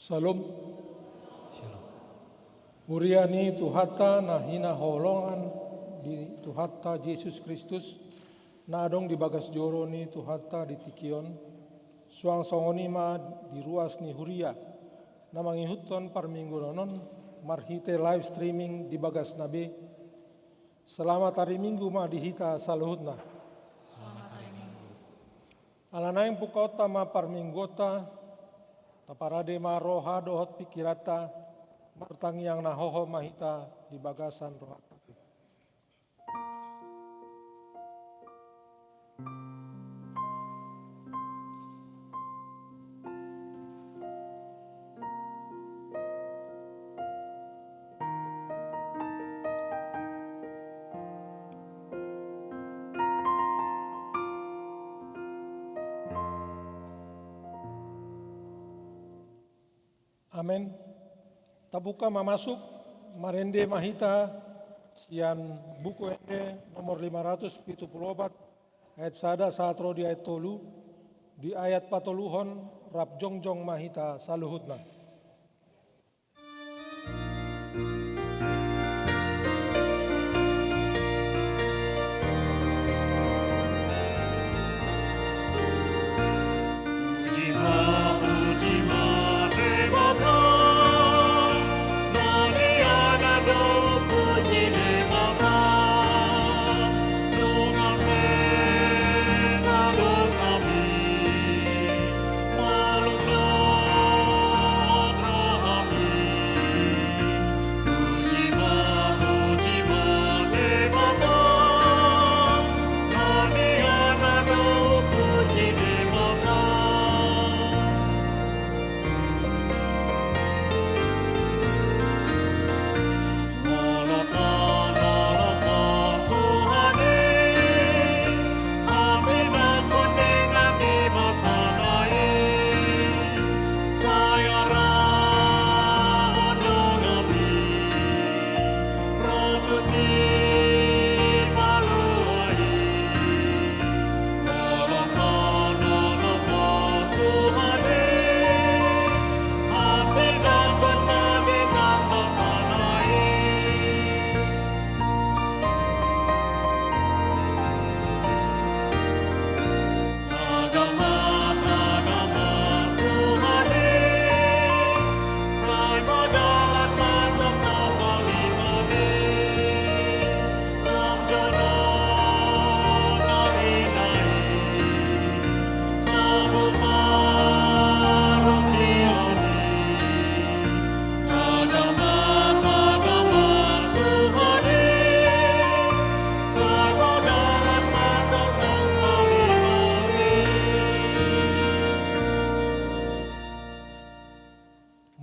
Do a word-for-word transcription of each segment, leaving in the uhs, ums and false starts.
Shalom. Shalom. Huria ni Tuhanta na hinaholongan ni Tuhanta Jesus Kristus, na adong di bagas joro ni Tuhanta di tingki on, suang songon i ma di ruas ni huria na mangihuthon parmingguon on marhite live streaming di bagasna be. Selamat hari Minggu ma di hita saluhutna. Selamat hari Minggu. Ala naeng pungkaonta ma parmingguonta, taparade ma roha dohot pingkiranta, martangiang na hohom ma hita di bagasan rohanta. Amen. Tabuka ma masuk, marende ma hita sian Buku Ende nomor lima ratus pitu pulu opat, ayat sada sahat ro di ayat tolu, di ayat patoluhon rap jongjong ma hita saluhutna.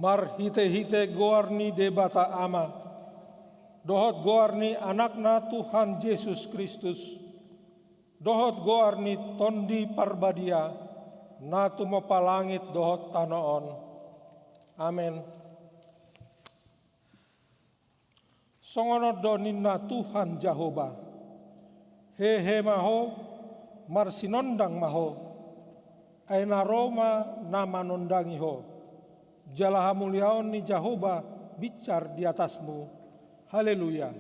Marhitehite goar ni Debata Ama, dohot goar ni Anakna Tuhan Jesus Kristus, dohot goar ni Tondi Parbadia, na tumompa langit dohot tano on. Amen. Songon on do ninna Tuhan Jahowa: Hehe ma ho, marsinondang ma ho, ai na ro ma na manondangi ho, jala hamuliaon ni Jahowa binsar di atasmu. Haleluya.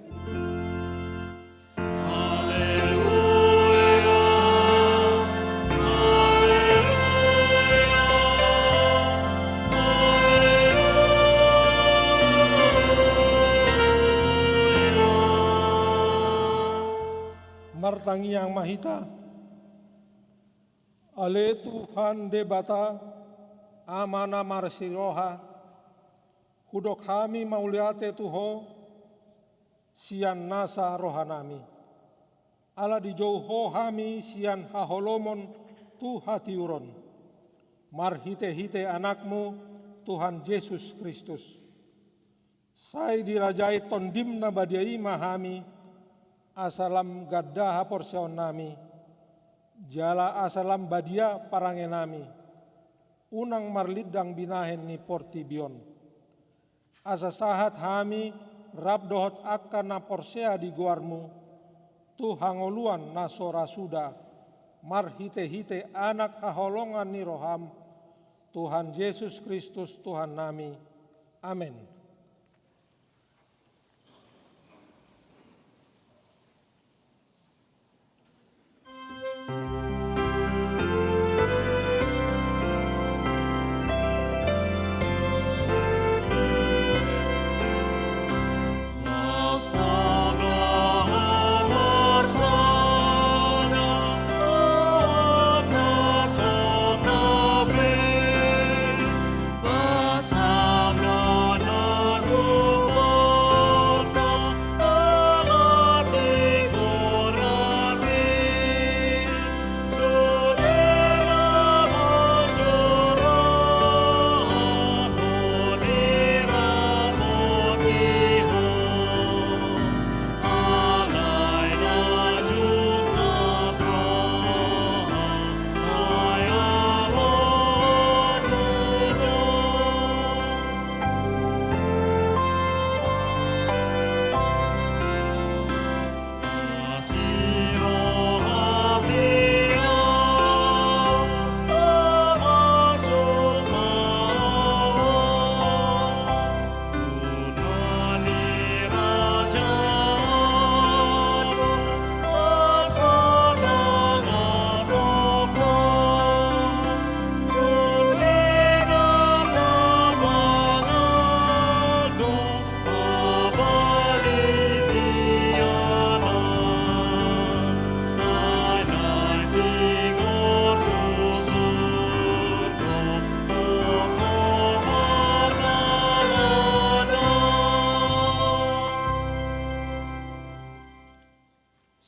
Martangiang ma hita. Ale Tuhan Debata, Ama na marsiroha, hudok hami mauliate tu Ho sian nasa rohanami, ala dijou Ho hami sian haholomon tu hatiuron, marhitehite Anakmu, Tuhan Jesus Kristus. Sai dirajai Tondim na badia i ma hami, asa lam ganda haporseaonnami, jala asa lam badia parangenami, unang marlindang binahen ni portibi on. Asa sahat hami rap dohot angka na porsea di goarmu, tu hangoluan na so ra suda, marhitehite Anak haholongan ni roham, Tuhan Jesus Kristus, Tuhannami. Amen.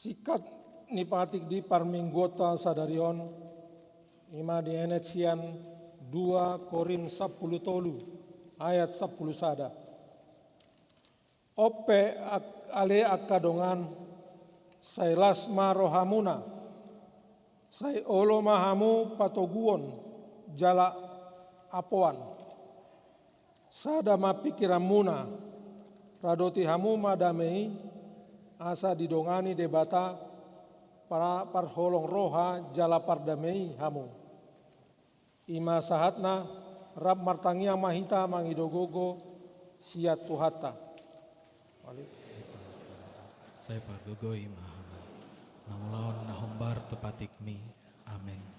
Singkat ni patik di parmingguonta sadari on, i ma dienet sian dua Korint sampulu tolu ayat sampulu sada. On pe, ak-, ale angka dongan, sai las ma rohamuna, sai olo ma hamu patoguon jala apoan. Sada ma pingkiranmuna, radoti hamu ma dame i, asa didongani Debata para-, parholong roha jala pardame i hamu. I ma sahatna, rap martangiang ma hita mangido gogo sian Tuhanta. Sai pargogoi ma hamu. Na ulaon na hombar tu patikmi. Amen.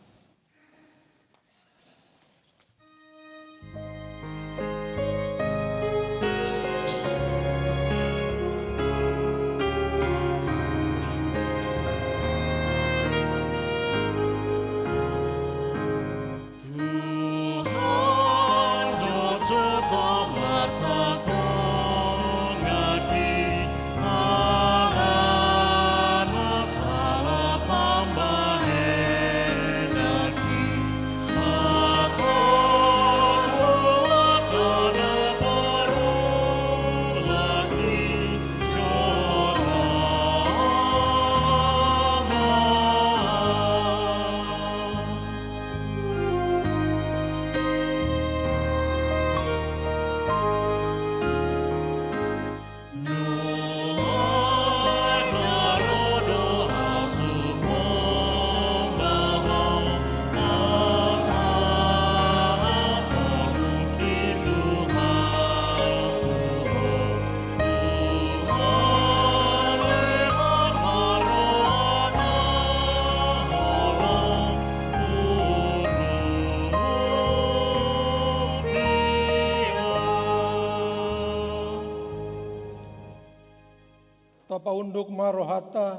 Tapaunduk ma rohanta,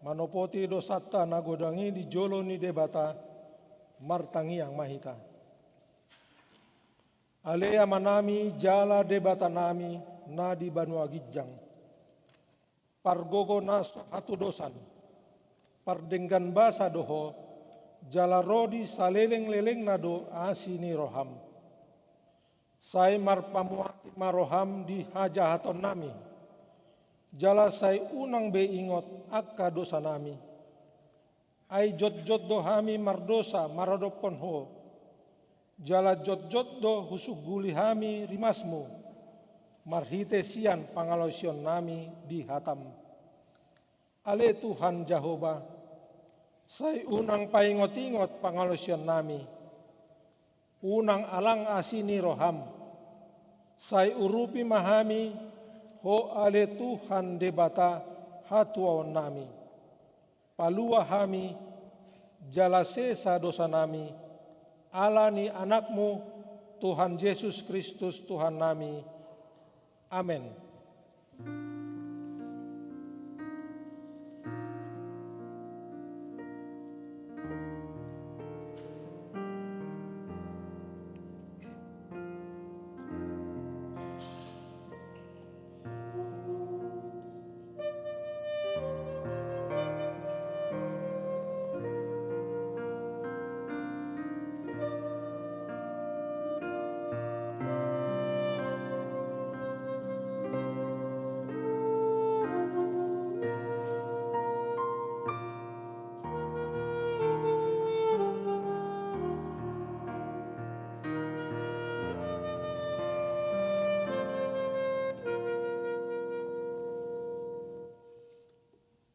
manopoti dosanta na godang i di jolo ni Debata, martangiang ma hita. Ale Amanami jala Debatanami na di banua ginjang, pargogo na so hatudosan, pardenggan basa do Ho, jala ro di salelenglelengna do asi ni roham. Sai marpamuati ma roham di hajahatonnami, jala sai unang be ingot angka dosanami. Ai jotjot do hami mardosa maradophon Ho, jala jotjot do husungguli hami rimasmu, marhite sian pangalaosionnami di hatam. Ale Tuhan Jahowa, sai unang paingotingot pangalaosionnami, unang alang asi ni roham. Sai urupi ma hami, Ho ale Tuhan Debata hatuaonnami. Palua hami, jala sesa dosanami, ala ni Anakmu, Tuhan Jesus Kristus Tuhannami. Amen.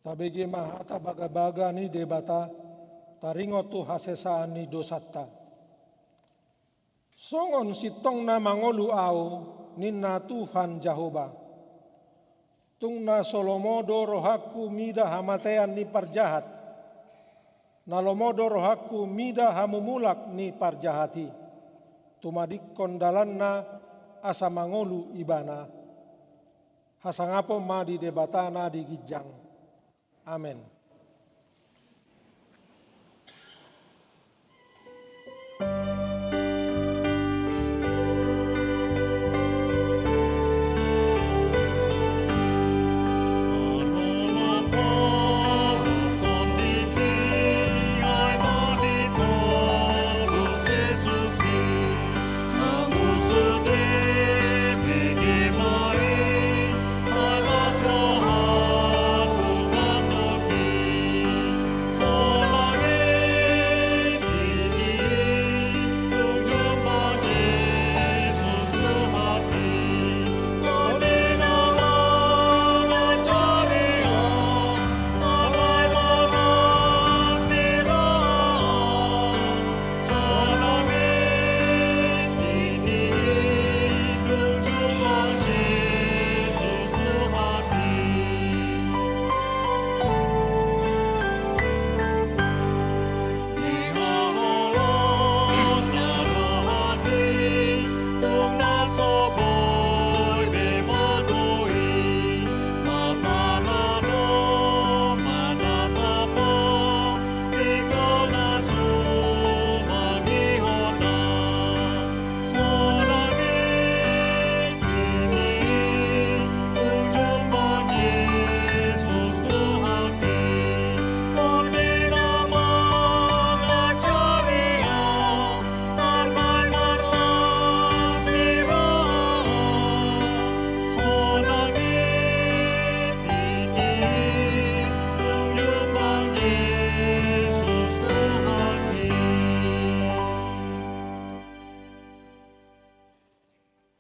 Tabege ma hata bagabaga ni Debata, taringot tu hasesaan ni dosanta. Songon sintongna mangolu ahu, ninna Tuhan Jahowa. Tung na so lomo do rohangku mida hamatean ni parjahat. Na lomo do rohangku mida hamumulak ni parjahat i. Tumadingkon dalanna asa mangolu ibana. Hasangapon ma di Debata na di ginjang. Amen.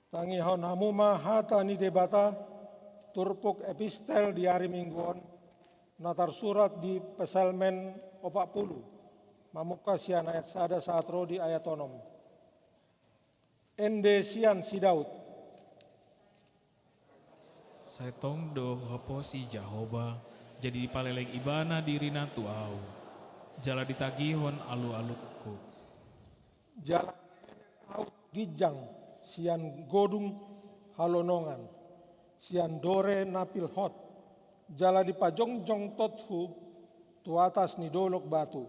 Tangihon hamu ma hata ni Debata, turpuk epistel di ari Minggu on, na tarsurat di Psalmen opat pulu, mamungka sian ayat sada sahat ro di ayat onom. Ende sian si Daud. Sai tong do huhaposi Jahowa, jadi dipaleleng Ibana dirina tu ahu, jala ditagihon alualungku. Jala ahu ginjang sian godung halonongan, sian dore na pil hot, jala dipajongjong tothu tu atas ni dolok batu,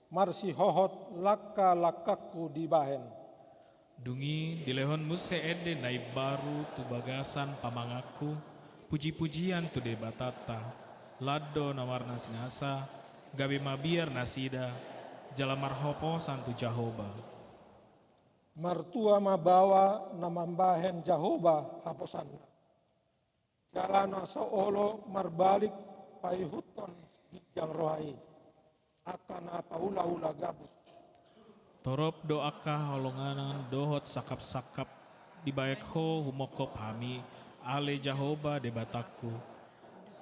marsihohot langkalangkangku dibahen. Dung i dilehon muse ende na imbaru tu bagasan pamanganku, pujipujian tu Debatanta, lando na marnasinasa, gabe mabiar nasida, jala marhaposan tu Jahowa. Martua ma baoa na mambahen Jahowa haposanna. Jala na so olo marbalik paihuthon ginjang roha i, angka na paulaula gabus. Torop do angka halongangan dohot sangkapsangkap dibahen ho humongkop hami, ale Jahowa Debatangku.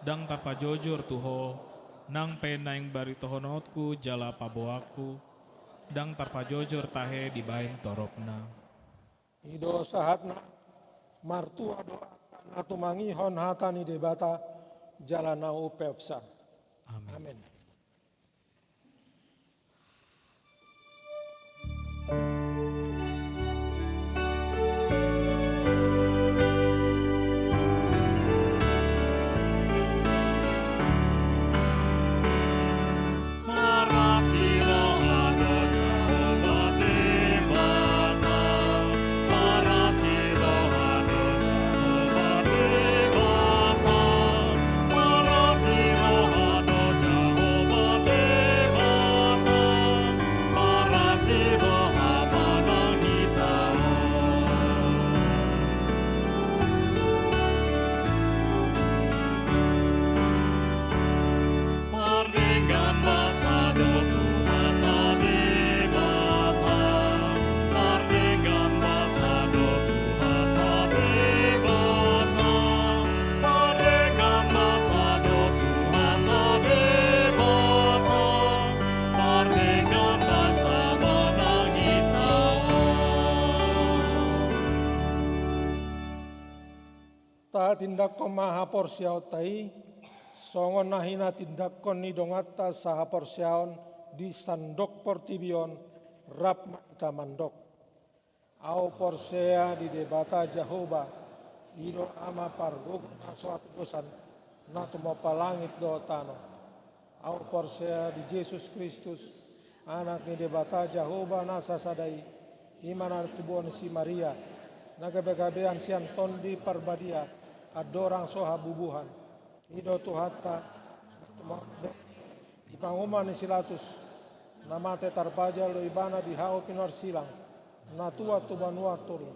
Ndang tarpajojor tu ho, nang pe naeng baritohononku jala paboaku, ndang parpajojor tahe dibaen toropna. I do sahatna, martua do angka na tumangihon hata ni Debata jala na umpeopsa. Amen. Amen. Pardenggan basa do Tuhanta Debata. Pardenggan basa do Tuhanta Debata. Pardenggan basa do Tuhanta Debata. Pardenggan basa manang hita on. Tahatindangkon ma haporseaonta i, songon na hinatindangkon ni donganta sahaporseaon di sandok portibi on, rap ma hita mandok. Ahu porsea di Debata Jahowa, i do Ama pargogo na so hatudosan, na tumompa langit dohot tano. Ahu porsea di Jesus Kristus, Anak ni Debata Jahowa na sasada i, i ma na tubuhon si Maria, na gabegabean sian Tondi Parbadia, andorang so habubuhan. I do Tuhanta, na tumompa di panguhuman ni si Pilatus, na mate tarpajal do Ibana di hau pinuarsilang, na tuat tu banua toru.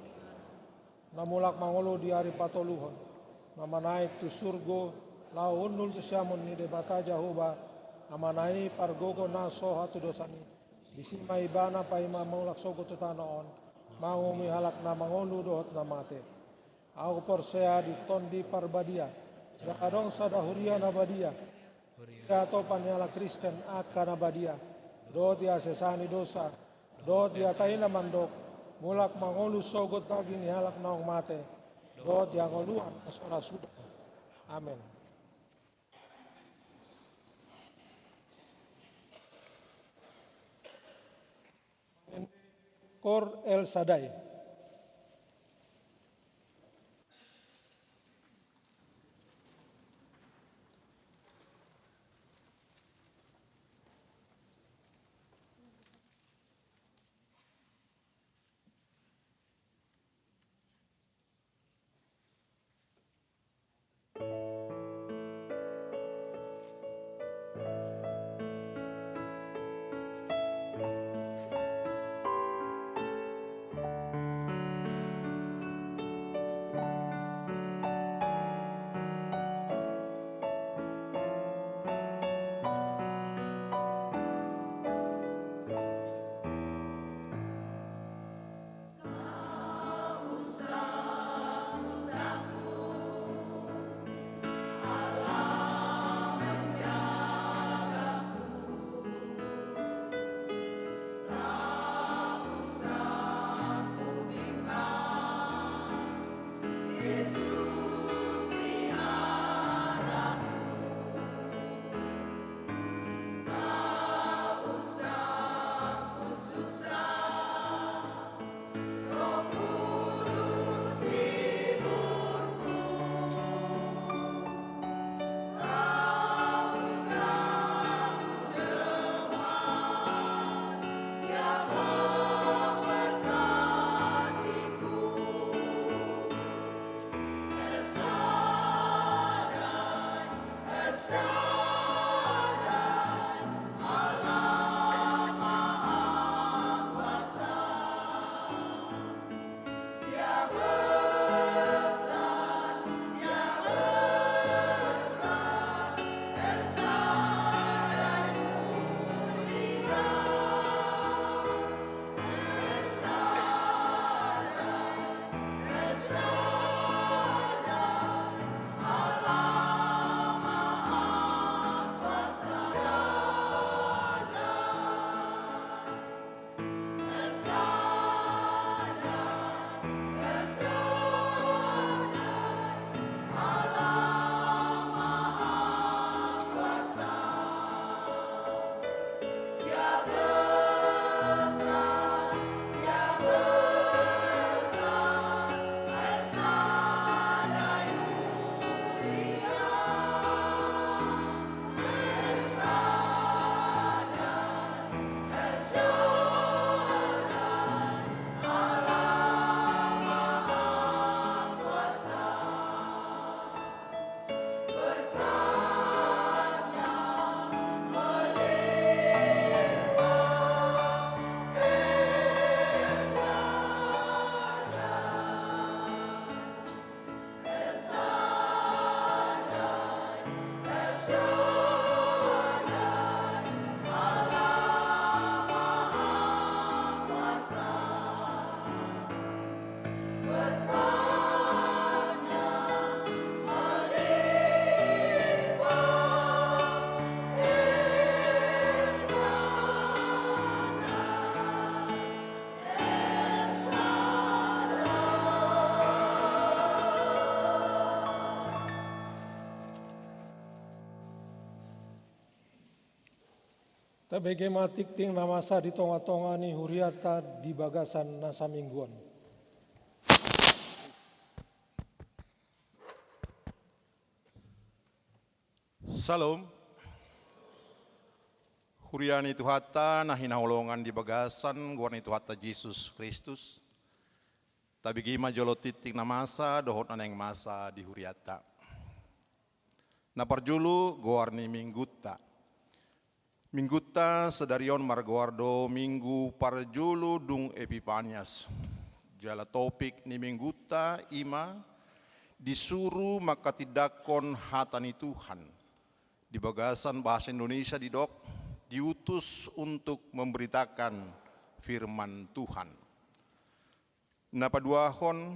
Na mulak mangolu di ari patoluhon, na manaek tu surgo, laho hundul tu siamun ni Debata Jahowa, Amana i pargogo na so hatudosan i, disi ma Ibana paima mulak sogot tu tano on, manguhumi halak na mangolu dohot na mate. Ahu porsea di Tondi Parbadia, jala adong sada huria na badia, huria atopan ni halak Kristen angka na badia, dohot di hasesaan ni dosa, dohot di hata i na mandok, mulak mangolu sogot daging ni halak naung mate, dohot di hangoluan na so ra suda. Amen. Kor El Sadai. Tabege ma tingting na masa di tonga-tonga ni hurianta di bagasan na saminggu on. Syalom. Huria ni Tuhanta na hinaholongan di bagasan goar ni Tuhanta Jesus Kristus. Tabege ma jolo tingting na masa dohot na naeng masa di hurianta. Na parjolo, goar ni minggunta. Minggunta sadari on margoar do minggu parjolo dung Epipanias. Jala topik ni minggunta i ma disuru manghatindanghon hata ni Tuhan. Di bagasan bahasa Indonesia didok, diutus untuk memberitakan firman Tuhan. Na paduahon,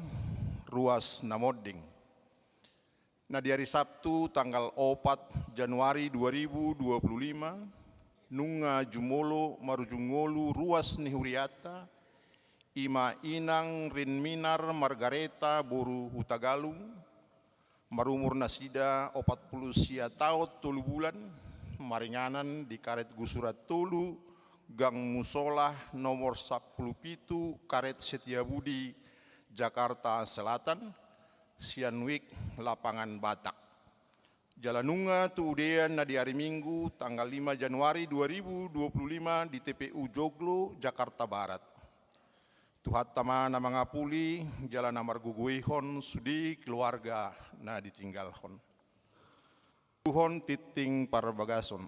ruas na monding. Na di ari Sabtu tanggal opat Januari dua ribu dua puluh lima, nunga jumolo marujung ngolu ruas ni hurianta, i ma Inang Rinminar Margareta boru Hutagalung, marumur nasida opat pulu sia taon tolu bulan, maringanan di karet Gusuran tolu, Gang Musola nomor sampulu pitu, karet Setiabudi, Jakarta Selatan, sian wijk Lapangan Batak. Jala nunga tuudean na di ari Minggu tanggal lima Januari dua ribu dua puluh lima di T P U Joglo, Jakarta Barat. Tuhanta ma na mangapuli jala na margogoihon sude keluarga na ditinggalhon. Tuhon tingting parbagason.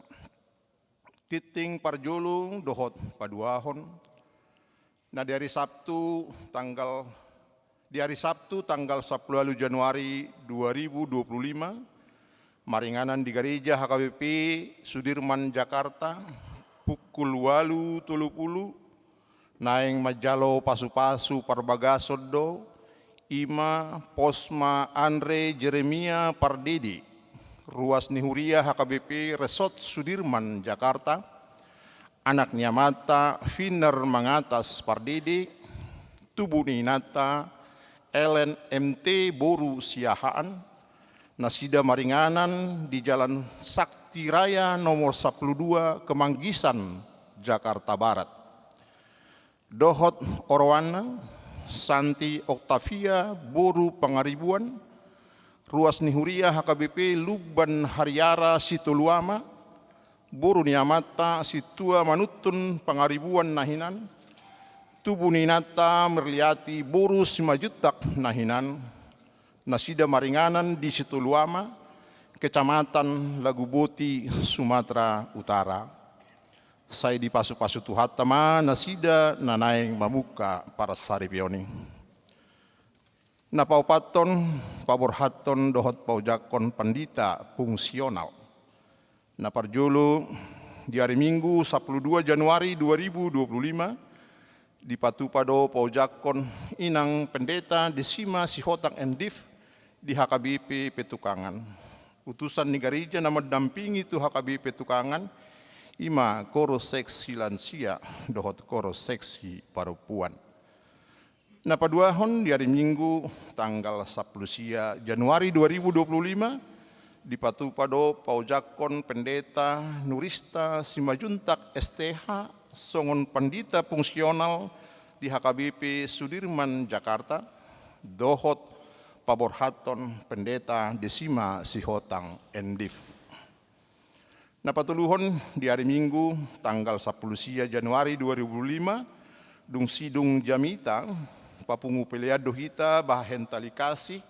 Tingting parjolo dohot paduahon. Na di ari Sabtu tanggal, di ari Sabtu tanggal sampulu ualu Januari dua ribu dua puluh lima, maringanan di gareja H K B P Sudirman Jakarta, pukul ualu tolu pulu, naeng manjalo pasupasu parbagason do, i ma Posma Andre Jeremia Pardede, ruas ni huria H K B P Resort Sudirman Jakarta, anak ni amanta Finer Mangatas Pardede, tubu ni inanta Ellen M T boru Siahaan, nasida maringanan di Jalan Sakti Raya nomor sampulu dua, Kemanggisan, Jakarta Barat. Dohot oroanna, Santi Octavia boru Pangaribuan, ruas ni huria H K B P Lumban Hariara Sitolu Ama, boru ni amanta Sintua Manuntun Pangaribuan na hinan, tubu ni inanta Merliati boru Simanjuntak na hinan, nasida maringanan di Sitolu Ama, Kecamatan Laguboti, Sumatera Utara. Sai dipasupasu Tuhanta ma nasida na naeng mamungka parsaripeon i. Na paopathon, paborhathon dohot paojakhon pandita fungsional. Na parjolo, di ari Minggu sampulu dua Januari dua ribu dua puluh lima, dipatupa do paojakhon Inang Pendeta Desima Sihotang M Div di H K B P Petukangan. Utusan ni gareja na mandampingi tu H K B P Petukangan, i ma koro seksi lansia dohot koro seksi parompuan. Na paduahon, di ari Minggu tanggal sampulu sia Januari dua ribu dua puluh lima, dipatupa do paojakhon Pendeta Nurista Simanjuntak S T H songon pandita fungsional di H K B P Sudirman Jakarta, dohot paborhathon Pendeta Desima Sihotang, M.Div. Na patoluhon, di ari Minggu tanggal sampulu sia Januari dua ribu lima, dung sidung jamita, papungu pelean do hita bahen tali kasih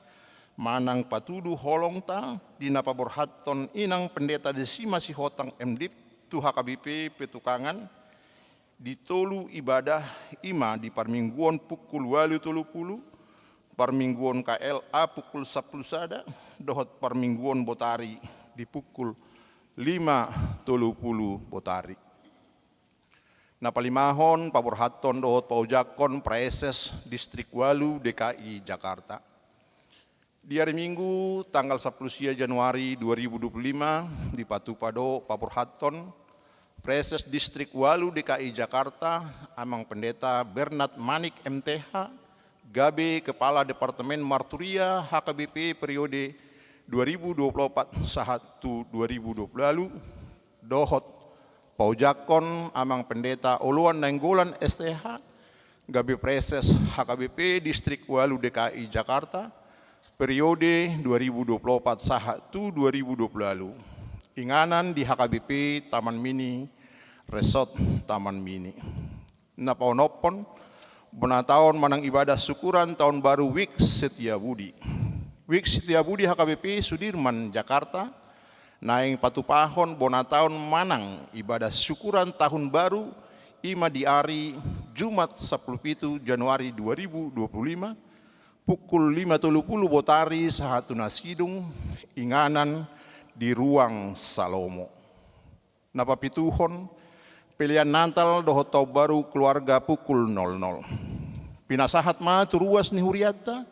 manang patudu holongta di na paborhathon inang Pendeta Desima Sihotang, M.Div, tu H K B P Petukangan, di tolu ibadah, i ma di parmingguon pukul ualu tolu pulu, parmingguon K L A pukul sampulu sada, dohot parmingguon botari di pukul lima tolu pulu botari. Na palimahon, paborhathon dohot paojakhon Praeses Distrik ualu D K I Jakarta. Di ari Minggu tanggal sampulu sia Januari dua ribu dua pulu lima, dipatupa do paborhathon Praeses Distrik ualu D K I Jakarta, Amang Pendeta Bernard Manik, M.Th, gabe Kepala Departemen Marturia H K B P periode dua ribu dua pulu opat sahat tu dua ribu dua pulu ualu, dohot paojakhon Amang Pendeta Oloan Nainggolan, S.Th, gabe Praeses H K B P Distrik ualu D K I Jakarta, periode dua ribu dua pulu opat sahat tu dua ribu dua pulu ualu, inganan di H K B P Taman Mini, Resort Taman Mini. Na paonomhon, bona taon manang ibadah syukuran taon baru Wijk Setiabudi. Wijk Setiabudi H K B P Sudirman, Jakarta, naeng patupahon bona taon manang ibadah syukuran tahun baru, i ma di ari Jumat sampulu pitu Januari dua ribu dua pulu lima, pukul lima tolu pulu botari sahat tu na sidung, inganan di Ruang Salomo. Na papituhon, pelean Natal dohot taon baru keluarga pukul nol nol. Pinasahat ma tu ruas ni hurianta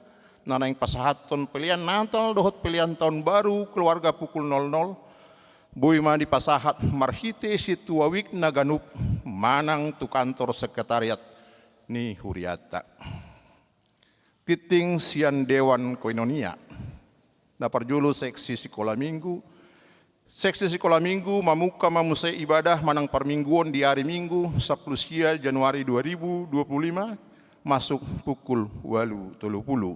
na naeng pasahathon pelean Natal dohot pelean taon baru keluarga pukul nol nol, boi ma dipasahat marhite sintua Wijk na ganup manang tu kantor sekretariat ni hurianta. Tingting sian Dewan Koinonia. Na parjolo, seksi sikola Minggu. Seksi sikola Minggu mamungka ma muse ibadah manang parmingguon di ari Minggu sampulu sia Januari dua ribu dua pulu lima, masuk pukul ualu tolu pulu.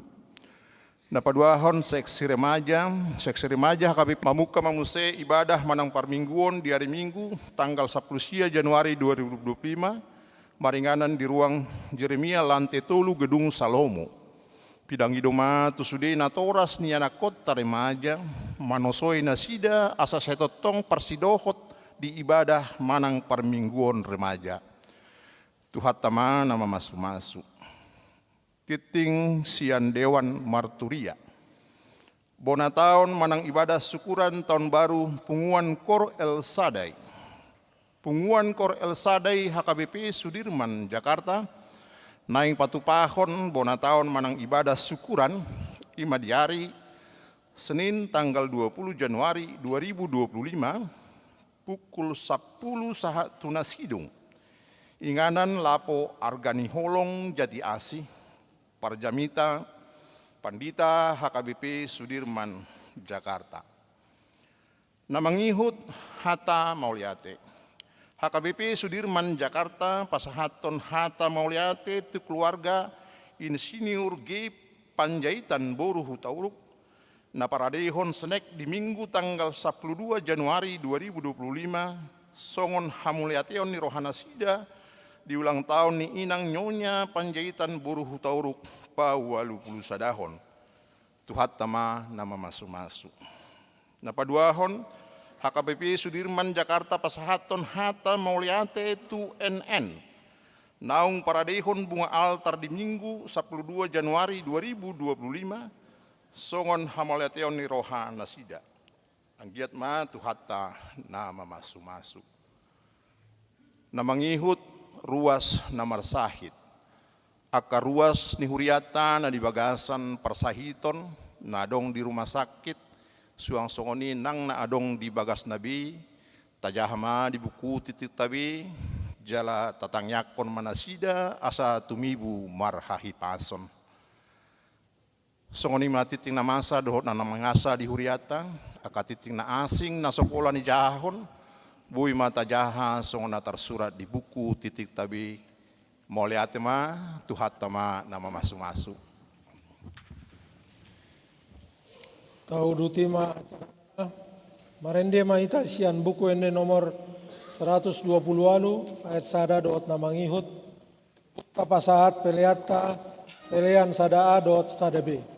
Na paduahon, seksi remaja. Seksi remaja H K B P mamungka ma muse ibadah manang parmingguon di ari Minggu tanggal sampulu sia Januari dua ribu dua pulu lima, maringanan di Ruang Jeremia, lante tolu, Gedung Salomo. Pidangido ma tu sude natoras ni anakkonta remaja, manosoi nasida asa sai tongtong parsidohot di ibadah manang parmingguon remaja. Tuhanta ma na mamasumasu. Tingting sian Dewan Marturia. Bona taon manang ibadah syukuran taon baru punguan Kor El Sadai. Punguan Kor El Sadai H K B P Sudirman, Jakarta, naeng patupahon bona taon manang ibadah syukuran, i ma di ari Senin tanggal dua pulu Januari dua ribu dua pulu lima, pukul sampulu sahat tu na sidung. Inganan Lapo Arga ni Holong Jati Asih, parjamita Pandita H K B P Sudirman, Jakarta. Na mangihut hata mauliate. H K B P Sudirman, Jakarta, pasahathon hata mauliate tu keluarga Insinyur G Panjaitan boru Hutauruk, na paradehon senek di Minggu tanggal sampulu dua Januari dua ribu dua pulu lima, songon hamuliateon ni rohanasida di ulang taon ni inang Nyonya Panjaitan boru Hutauruk paualu pulu sadahon. Tuhanta ma na mamasumasu. Na paduahon, H K B P Sudirman, Jakarta, pasahathon hata mauliate tu N N, naung paradehon bunga altar di Minggu sampulu dua Januari dua ribu dua pulu lima, songon hamuliateon ni rohanasida. Anggiat ma Tuhanta na mamasumasu. Na mangihut ruas na marsahit. Angka ruas ni hurianta na di bagasan parsahiton, na adong di rumah sakit, suang songon i nang na adong di bagasna be, tajaha ma di buku tingtingta be, jala tatangiangkon ma nasida asa tumibu marhahipason. Songon i ma tingting na masa dohot na mangasa di hurianta, angka tingting na asing na so pola nijahahon, boi ma tajaha songon na tarsurat di buku tingtingta be. Mauliate ma, Tuhanta ma na mamasumasu. Tauduti ma. Marende ma hita sian Buku Ende nomor seratus dua puluh ualu, ayat sada dohot na mangihut. Tapasahat peleanta, pelean sada A dohot sada B.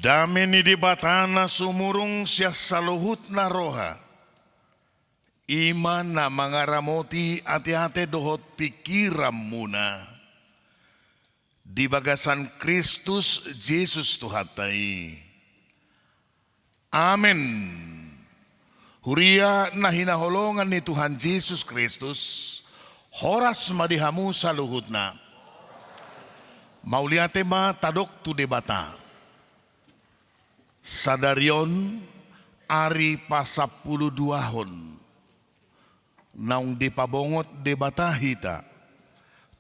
Dame ni Debata na sumurung sian saluhutna roha, i ma na mangaramoti ateate dohot pingkiranmuna di bagasan Kristus Jesus Tuhanta i. Amen. Huria na hinaholongan ni Tuhan Jesus Kristus, horas ma di hamu saluhutna. Mauliate ma tadok tu Debata. Sadari on ari pasampuluduahon naung dipabongot Debata hita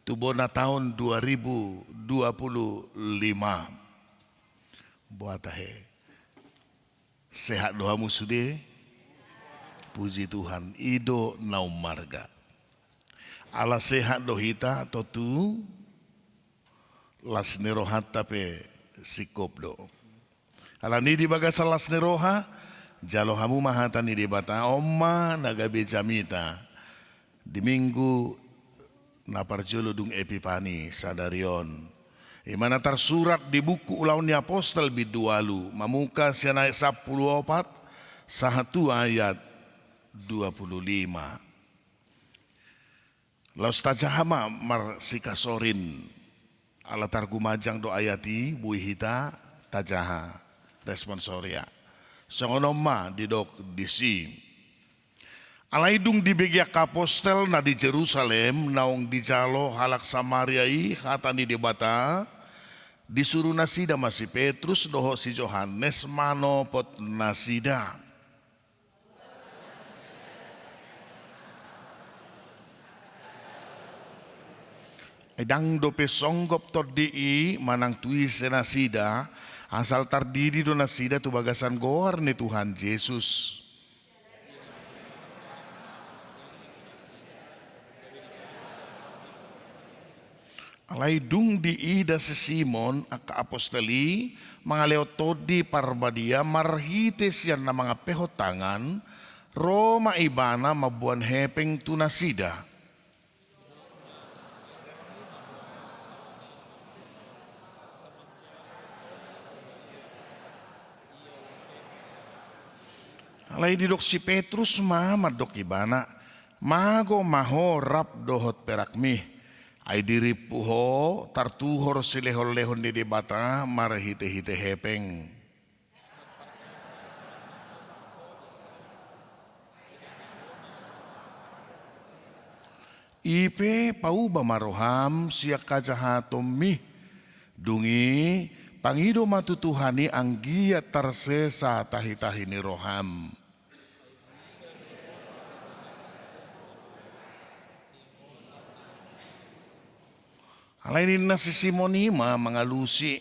tu bona taon dua ribu dua puluh lima. Boa tahe. Sehat do hamu sude? Puji Tuhan, i do na ummarga. Ala sehat do hita, tontu las ni rohanta pe singkop do. Alani i di bagasan las ni roha, jalo hamu ma hata ni Debata, on ma na gabe jamita di Minggu na parjolo dung Epipani sadari on. I ma na tarsurat di buku Ulaon ni Apostel bindu ualu, mamungka sian ayat sampulu opat sahat tu ayat dua puluh lima. Laos tajaha ma marsikasorin. Ala targumajang do ayat i, boi hita tajaha responsoria. Songon on ma didok disi. Alai dung dibege angka apostel na di Jerusalem naung dijalo halak Samaria i hata ni Debata, disuru nasida ma si Petrus dohot si Johannes manopot nasida. Ai ndang dope songgop tondi i manang tu ise nasida, asal tardidi do nasida tu bagasan goar ni Tuhan Jesus. Alai dung diida si Simon angka apostel i mangalehon Tondi Parbadia marhite sian na mangampehon tangan, ro ma ibana mamboan hepeng tu nasida. Alai didok si Petrus ma mandok ibana, mago ma ho rap dohot perakmi. Ai dirimpu ho tartuhor silehonlehon ni Debata marhitehite hepeng. I pe pauba ma roham sian hajahatonmi. Dung i pangido ma tu Tuhan i anggiat tarsesa tahitahi ni roham. Alai ninna si Simon i ma mangalusi,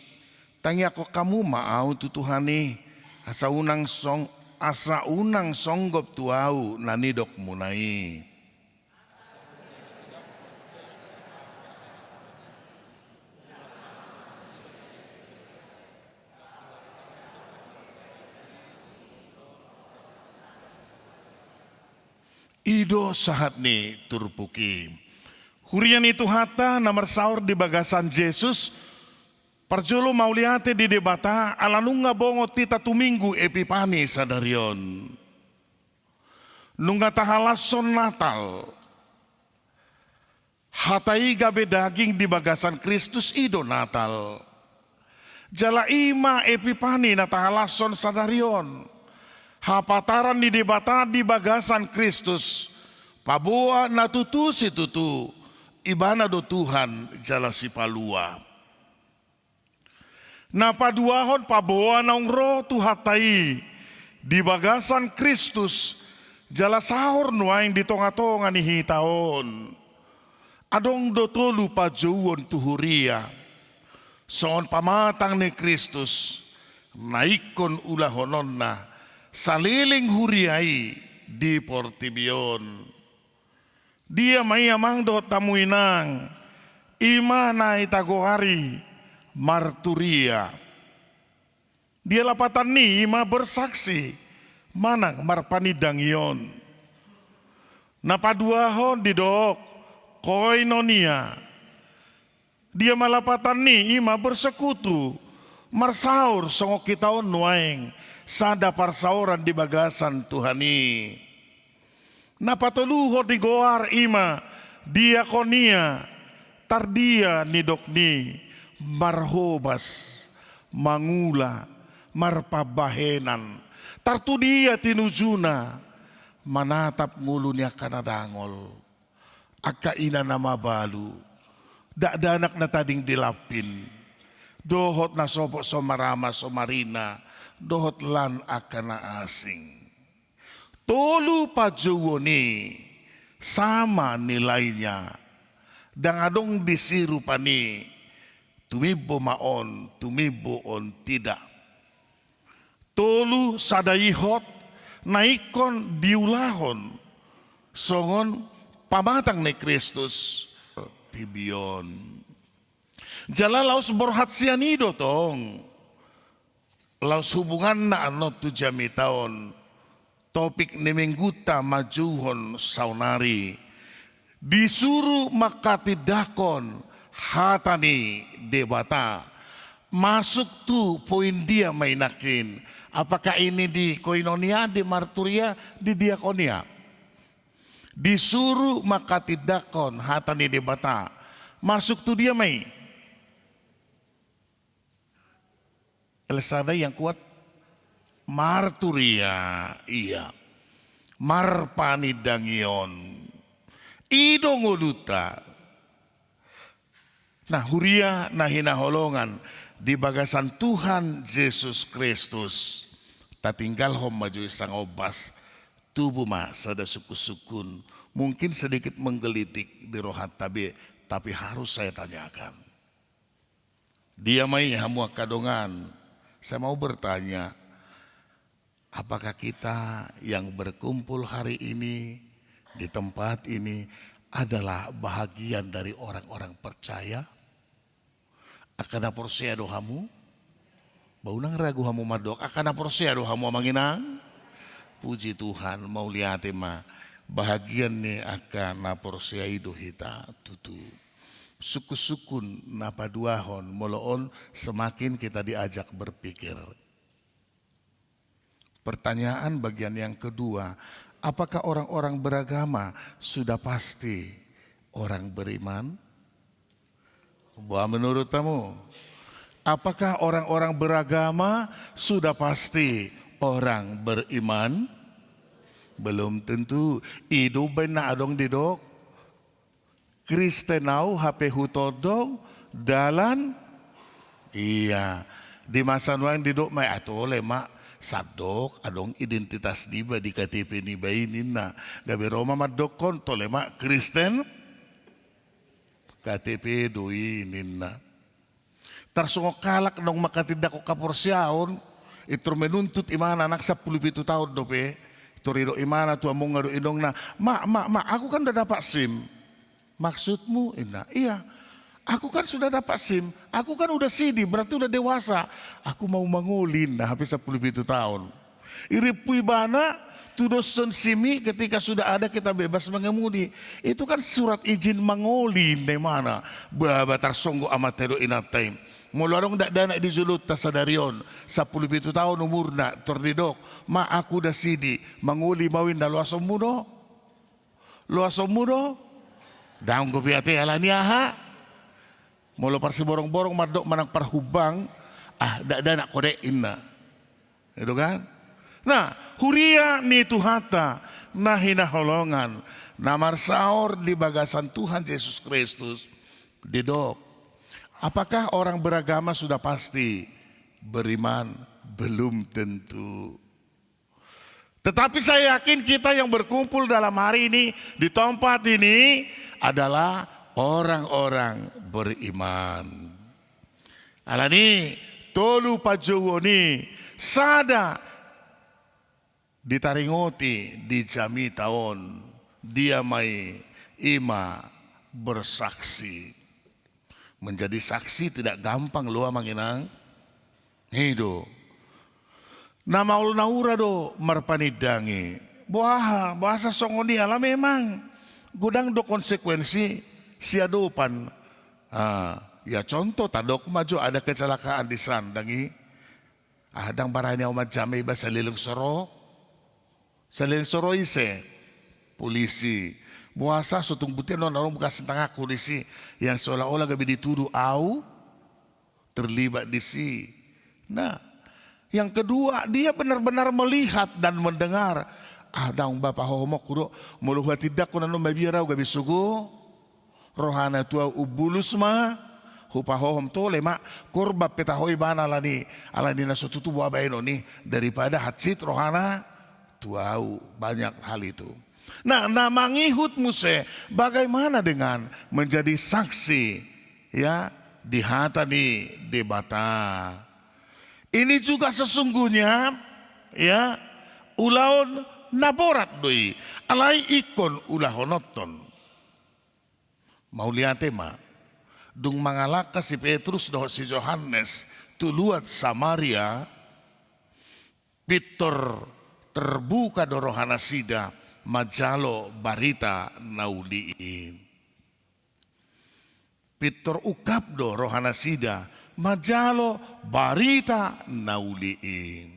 tangiangkon hamu ma ahu tu Tuhan i, asa unang song, asa unang songgop tu ahu na nidokmuna i. I do sahat ni turpuk i. Huria ni Tuhanta na marsaor di bagasan Jesus, parjolo mauliate di Debata ala nunga bongot hita tu Minggu Epipani sadari on. Nunga tahalashon Natal. Hata i gabe daging di bagasan Kristus, i do Natal. Jala i ma Epipani na tahalashon sadari on. Hapataran ni Debata di bagasan Kristus, paboa na tutu situtu, ibana do Tuhan jala Sipalua. Na paduahon, paboa naung ro Tuhanta i di bagasan Kristus, jala saor nuaeng di tongatonga ni hita on. Adong do tolu pajouon tu huria. Songon pamatang ni Kristus, na ingkon ulahononna saleleng huria i di portibi on. Dia ma i amang dohot hamu inang, i ma na tagoari marturia. Dia lapatan ni i ma bersaksi manang marpanindangion. Na paduahon didok koinonia. Dia ma lapatan ni i ma bersekutu Marsaor songon hita on nuaeng, sada parsaoran di bagasan Tuhan i. Na patoluhon ni goar i ma diakonia, tardia nidokni, marhobas, mangula, marpambahenan, tartudia tinujuna, manatap ngolu ni angka na dangol, angka ina na mabalu, dakdanak na tading di lampin, dohot na sopo somarama somarina, dohot lan angka na asing. Tolu panjouon i sama nilainya, ndang adong disi rupani, tumimbo ma on, tumimbo on tidak. Tolu sada ihot, na ingkon diulahon songon pamatang ni Kristus, tibion. Jala laos borhat sian i do tong. Laos hubunganna annon tu jamita on, topik ni minggunta manjouhon saonari, disuru manghatindanghon hata ni Debata. Masuk tu poin dia ma i nangkin? Apakah ini di koinonia, di marturia, di diakonia? Disuru manghatindanghon hata ni Debata. Masuk tu dia ma i? Elsadai yang kuat. Marturia, ia. Marpanindangion. I do ngolunta. Nah, huria na hinaholongan di bagasan Tuhan Jesus Kristus. Tatinggalhon ma jo i sangombas. Tubu ma sada sungkun-sungkun. Mungkin sedikit menggelitik di rohanta be, tapi harus saya tanyakan. Dia ma i hamu angka dongan? Saya mau bertanya, apakah kita yang berkumpul hari ini di tempat ini adalah bahagian dari orang-orang percaya? Angka na porsea do hamu? Ba unang ragu hamu mandok, angka na porsea do hamu, amang inang? Puji Tuhan, mauliate ma. Bahagian ni angka na porsea i do hita tutu. Sungkun-sungkun na paduahon, molo on semakin kita diajak berpikir. Pertanyaan bagian yang kedua, apakah orang-orang beragama sudah pasti orang beriman? Boha menurut hamu? Apakah orang-orang beragama sudah pasti orang beriman? Belum tentu. I do umbaen na adong didok, Kristen au hape hutondong dalan. Ia, di masa nuaeng didok ma i, ah, tole ma, sandok adong identitas niba di K T P niba i ninna. Gabe ro ma mandokkon, tole ma Kristen, K T P do i ninna. Tarsongon halak naung manghatindanghon haporseaon, pintor menuntut imana, nang sampulu pitu taon dope, pintor didok imana tu amongna dohot inongna, "Mak, mak, mak, aku kan udah dapat SIM." "Maksudmu?" ninna. "Iya, aku kan sudah dapat SIM, aku kan udah sidi, berarti udah dewasa. Aku mau mangoli," ninna, hape sampulu pitu taon. Irimpu ibana tudoshon SIM i ketika sudah ada kita bebas mengemudi. Itu kan surat izin mangoli ninna imana. Ba, ba tarsonggot amanta dohot inanta i. Molo adong dakdanak di jolonta sadari on, sampulu pitu taon umurna, pintor didok, "Mak, aku udah sidi, mangoli ma au," ninna, loasonmu do? Loasonmu do? Ndang dope, ate, alani aha? Molo parsiborong-borong mandok manang parhumbang, "Ah, dakdanak ho dek," ninna. I do kan? Nah, huria ni Tuhanta na hinaholongan, na marsaor di bagasan Tuhan Jesus Kristus, didok, apakah orang beragama sudah pasti beriman? Belum tentu. Tetapi saya yakin kita yang berkumpul dalam hari ini, di tempat ini, adalah orang-orang beriman. Alani, tolu panjouon i, sada ditaringoti di jamita on, dia ma i? I ma bersaksi. Menjadi saksi tidak gampang, loa, amang inang. I do. Na maol na ura do marpanindangi. Boha, boasa songon i? Ala memang godang do konsekuensi siadopan. Ah, Ya contoh, tadok ma jo ada kecelakaan di san, ndang i. Ah, ndang barani au manjama iba saleleng so ro. Saleleng so ro ise? Polisi. Boasa? So tung butian on adong bekas ni tanganku disi, yang seolah-olah gabe dituduh au terlibat disi. Nah, yang kedua, dia benar-benar melihat dan mendengar. Ah, ndang ba pahohomku do, molo huhatindangkon annon mabiar au gabe sogo. Rohana tu au, umbulus ma, hupahohom, tole ma, korban pe taho ibana alani, alani na so tutu boha baenon i, daripada hansit rohana tu au, banyak hal itu. Nah, na mangihut muse, bagaimana dengan menjadi saksi, ya, di hata ni Debata? Ini juga sesungguhnya, ya, ulaon na borat do i, alai ingkon ulahononton. Mauliate ma, dung mangalangka si Petrus dohot si Johannes tu luat Samaria, pintor terbuka do rohanasida manjalo barita na uli i. Pintor ungkap do rohanasida manjalo barita na uli i.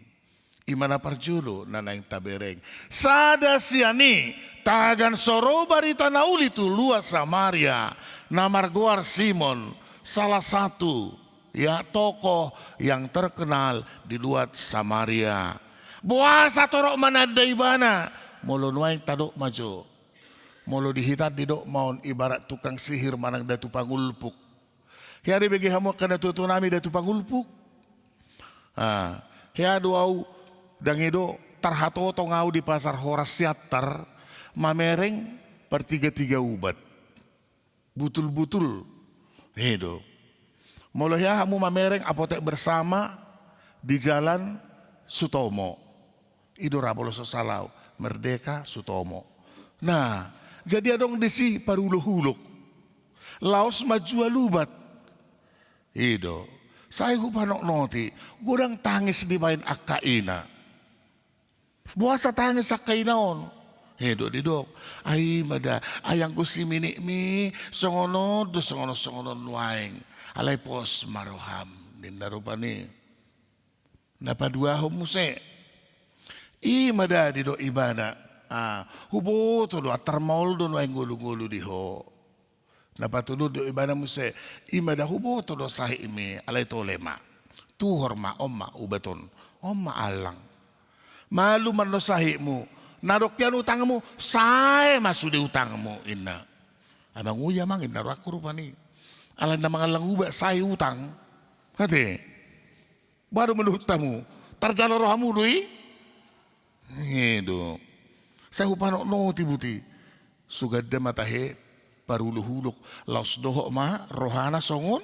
I ma na parjolo na naeng tabereng. Sada sian i, tagan so ro barita na uli tu luat Samaria, na margoar Simon, salah satu, ya, tokoh yang terkenal di luat Samaria. Boasa torop mananda ibana? Molo nuaeng tadok ma jo. Molo di hita didok ma on ibarat tukang sihir manang datu pangulpuk. Hea dibege hamu angka natuatua nami datu pangulpuk? Ah, hea do au, ndang i do, tarhatotong au di Pasar Horas Siantar, mamereng partigatiga ubat. Butul-butul. I do. Molo hea hamu mamereng Apotek Bersama di Jalan Sutomo. I do ra molo so sala au, Merdeka Sutomo. Nah, jadi adong disi parulok-ulok. Laos manjual ubat. I do. Sai hupanotnoti, godang tangis dibaen angka ina. Boasa tangis angka ina on? I do didok. Ai ma da, ai anggo si minikmi, songon on do, songon on, songon on nuaeng. Alai pos ma roham, ninna rupani. Na paduahon muse. I ma da didok ibana. Ah, huboto do, antar maol do nuaeng ngolu-ngolu di ho. Na patolu didok ibana muse. I ma da huboto do sahitmi, alai tole ma. Tuhor ma, on ma ubat on. On ma allang. Malum annon sahitmu. Na dok hian utangmu, sae ma sude utangmu, inna. Amang, ui amang, inna rohangku rupani. Alai na mangallang ubat sae utang. Ate. Boha do menurut hamu? Tarjalo rohamu do i? I do. Sai hupanotnoti buti. Suganda ma tahe parulok-ulok. Laos dohot ma rohana songon.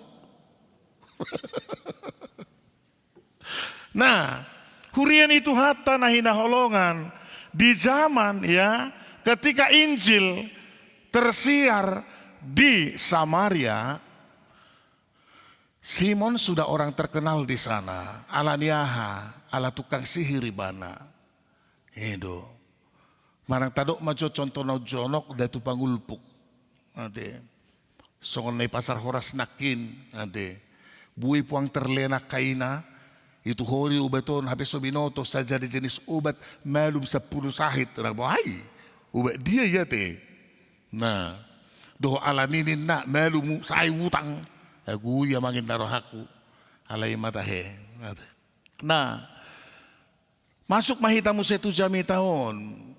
Nah, huria ni Tuhanta na hinaholongan, di zaman, ya, ketika Injil tersiar di Samaria, Simon sudah orang terkenal di sana. Ala ni aha? Ala tukang sihir ibana. I do. Manang tadok ma jo contoh na jonok, datu pangulpuk. Ate. Songon na i Pasar Horas nangkin, ate. Boi puang terlena angka ina, ituhori ubat on, hape so binoto saja di jenis ubat, malum sampulu sahit, ra boha i. Ubat dia i ate. Nah, dohot ala ni ninna, malum sae utang. Agu i amang, inna rohangku. Alai ma tahe. Nah, masuk ma hita muse tu jamita on.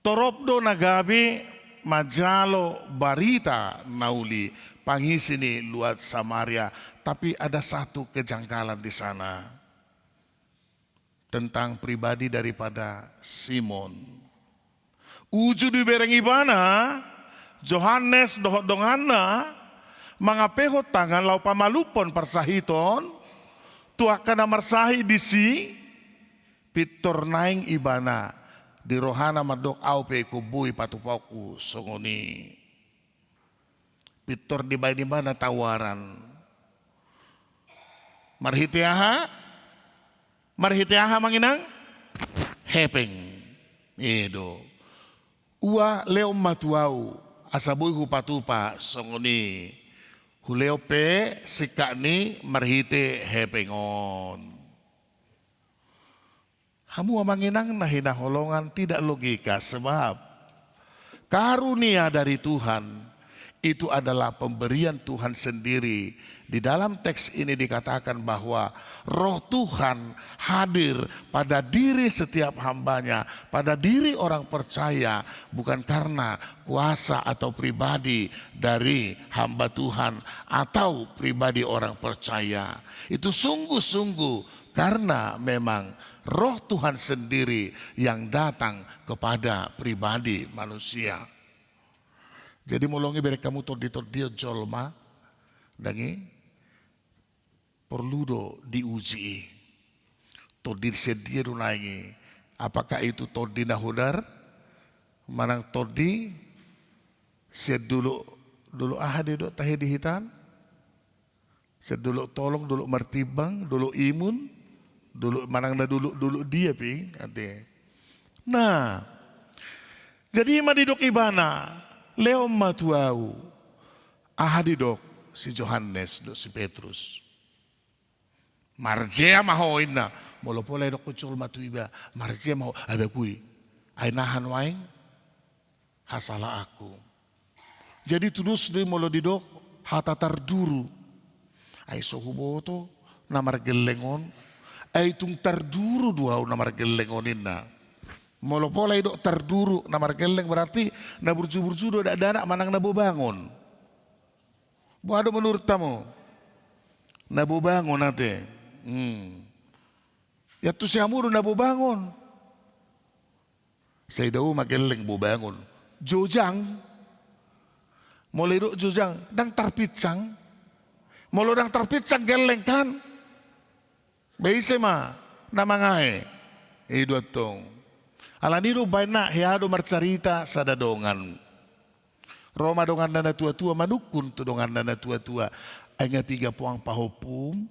Torop do na gabe manjalo barita na uli, pangisi ni luat Samaria. Tapi ada satu kejanggalan di sana. Tentang pribadi daripada Simon. Uju dibereng ibana, Johannes dohot donganna, mangampehon tangan laho pamalumhon parsahiton, tu angka na marsahit disi, pintor naeng ibana, di rohana mandok, au pe ingkon boi patupaonku songon i. Pintor dibaen ibana tawaran. Marhite aha? Marhite aha amang inang? Hepeng. I do. Ua lehon ma tu au, asa boi hupatupa songon i. Hulehon pe singkat ni marhite hepeng on. Hamu amang inang na hinaholongan, tidak logika, sebab karunia dari Tuhan itu adalah pemberian Tuhan sendiri. Di dalam teks ini dikatakan bahwa Roh Tuhan hadir pada diri setiap hamba-Nya, pada diri orang percaya, bukan karena kuasa atau pribadi dari hamba Tuhan atau pribadi orang percaya. Itu sungguh-sungguh karena memang Roh Tuhan sendiri yang datang kepada pribadi manusia. Jadi molo nunga dibereng hamu tondi-tondion jolma, dang i, porlu do diuji i. Tondi sian dia do naeng i? Apakah itu tondi na hodar? Manang tondi sian dolok, dolok aha do i, tahe di hita an? Sian dolok tolong, dolok martimbang, dolok imun, dolok manang na dolok, dolok dia pe i, ate. Nah, jadi i ma didok ibana, lehon ma tu ahu. Aha didok si Johannes dohot si Petrus? Marjea ma ho, inna. Molo pola didok jolma tu iba, marjea ma ho, abangku i. Ai naha nuaeng hasalaanku. Jadi tudos do i molo didok hata tarduru. Ai so huboto na margelleng on, ai tung tarduru do ahu na margelleng on, inna. Molo pola didok tarduru na margelleng, berarti na burju-burju do dakdanak manang na bobangon. Boha do menurut hamu? Na bobangon, ate. Hmm. Iantusi hamu do na bobangon? Sai dao ma gelleng bobangon. Jojang. Molo didok jojang, ndang tarpinsang. Molo ndang tarpinsang gelleng kan, ba ise ma na mangae? I do antong. Alani i do umbahen na hea do marcarita sada dongan. Ro ma donganna na tua-tua manungkun tu donganna na tua-tua. Ai nga piga poang pahompum?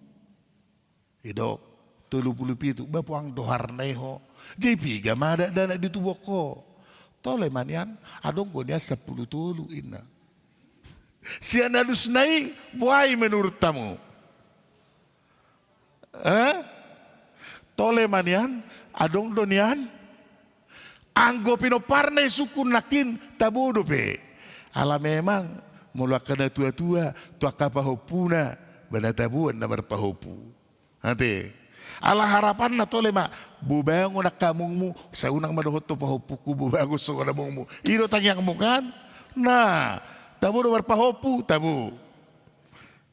Didok, tolu pulu pitu. Ba poang doharna i ho. Jadi piga ma dakdanak ditubuhon ho? Tole ma nian, adong do nian sampulu tolu, inna. Sian alusna i, boha i menurut hamu? Eh? Tole ma nian, adong do nian. Anggo pinomparna i sungkun nangkin, tabo dope. Ala memang molo angka na tua-tua, tu angka pahompuna, ba na taboan na marpahompu. Ate. Ala harapanna tole ma, bobangon angka amongmu, sai unang ma dohot ho pahompungku bobangon songon amongmu. I do tangiangmu kan? Nah, tabo do marpahompu, tabo.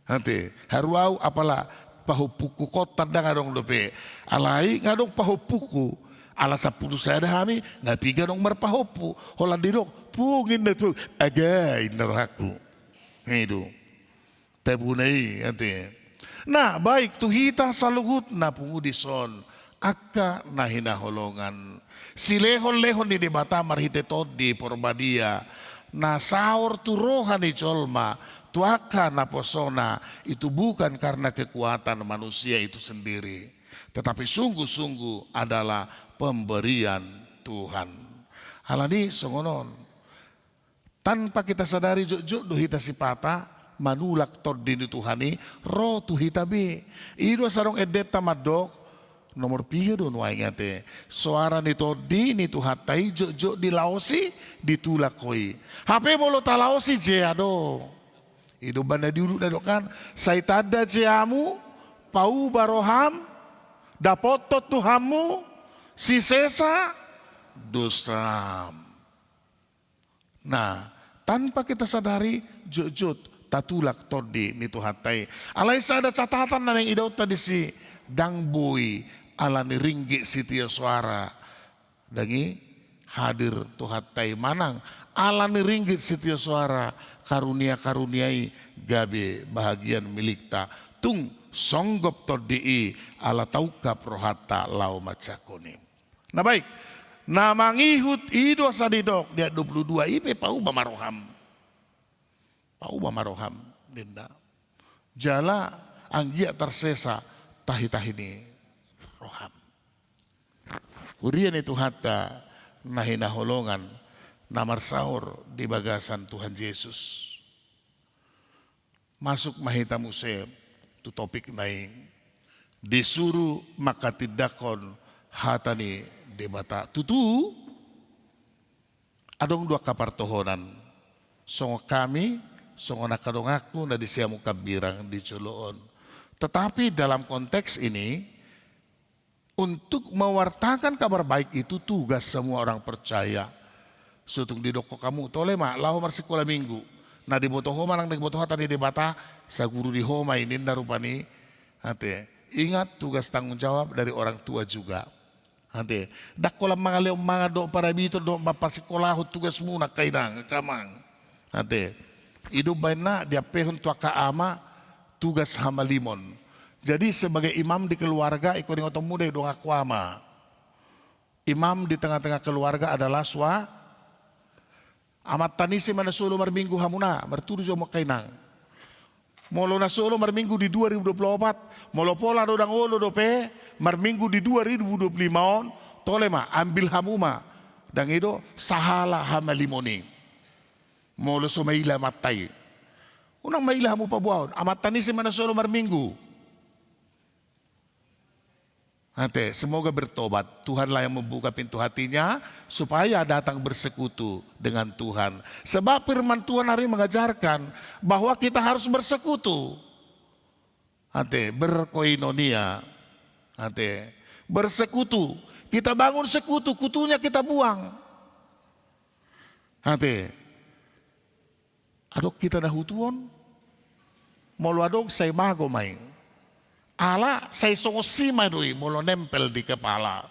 Ate, haru ahu apala pahompungku, kontan ndang adong dope. Alai nga adong pahompungku. Ala sampulu sada hami, nga piga adong marpahompu. Holan didok, pung inna tu, aga inna rohangku. I do. Tabona i, ate. Nah, baik, tu hita saluhutna pungu dison, angka na hinaholongan. Silehon-lehon ni Debata marhite Tondi Porbadia, na saor tu roha ni jolma, tu angka naposona, itu bukan karena kekuatan manusia itu sendiri, tetapi sungguh-sungguh adalah pemberian Tuhan. Alani songon on. Tanpa kita sadari, jotjot do hita sipata manulak Tondi ni Tuhan i ro tu hita be. I do asa adong endenta mandok, nomor piga do nuaeng, ate? Soara ni Tondi ni Tuhanta i jotjot dilaosi, ditulak ho i. Hape molo talaosi, jea do. I do umbahen na di ulu na didok kan, sai tanda jeamu, pauba roham, dapothon Tuhanmu sisesa dosam. Nah, tanpa kita sadari, jotjot tatulak Tondi ni Tuhanta i. Alai sada catatan na naeng idaonta disi, ndang boi alani ringgit sitio soara, dang i, hadir Tuhanta i, manang alani ringgit sitio soara, karunia-karunia i gabe bahagian milikta. Tung songgop Tondi i ala taungkap rohanta laho manjangkon i. Na baik, na mangihut i do asa didok di ayat dua pulu dua, i pe pauba ma roham. Pauba ma roham, ninna. Jala anggiat tarsesa tahi-tahi ni roham. Huria ni Tuhanta na hinaholongan, na marsaor di bagasan Tuhan Jesus. Masuk ma hita muse tu topik na i. Disuru manghatindanghon hata ni Debata. Tutu, adong do angka partohonan. Songon hami, songon angka donganku na di siamun hambirang di jolo on. Tetapi dalam konteks ini, untuk mewartakan kabar baik itu tugas semua orang percaya. Sotung didokkon hamu, tole ma, laho marsikola Minggu. Na diboto ho manang na diboto hata ni Debata, saguru di ho ma i ninna rupani. Ate, ingat tugas tanggung jawab dari orang tua juga. Ate, ndang holan mangalehon mangan dohot parabiton dohot mampasikolahon tugasmuna angka inang, angka amang. Ate, i do umbahen na diampehon tu angka ama tugas hamalimon. Jadi sebagai imam di keluarga, ingkon ingotonmu do i donganku ama. Imam di tengah-tengah keluarga adalah sua-, amanta ni ise ma na so olo marminggu hamuna, martudu jo hamu angka inang. Molo na so olo marminggu di dua ribu dua puluh opat, molo pola do ndang olo dope marminggu di dua ribu dua puluh lima on, tole ma, ambil hamu ma. Ndang i do, sahala hamalimon i. Molo so maila amanta i. Unang maila hamu paboahon, amanta ni ise ma na so olo marminggu. Ate, semoga bertobat. Tuhanlah yang membuka pintu hatinya supaya datang bersekutu dengan Tuhan. Sebab firman Tuhan hari ini mengajarkan bahwa kita harus bersekutu. Ate, berkoinonia. Ate, bersekutu. Kita bangun sekutu, kutunya kita buang. Ate, adong hita na hutuon? Molo adong, sai mago ma i. Ala sai songon sima do i molo nempel di kepala.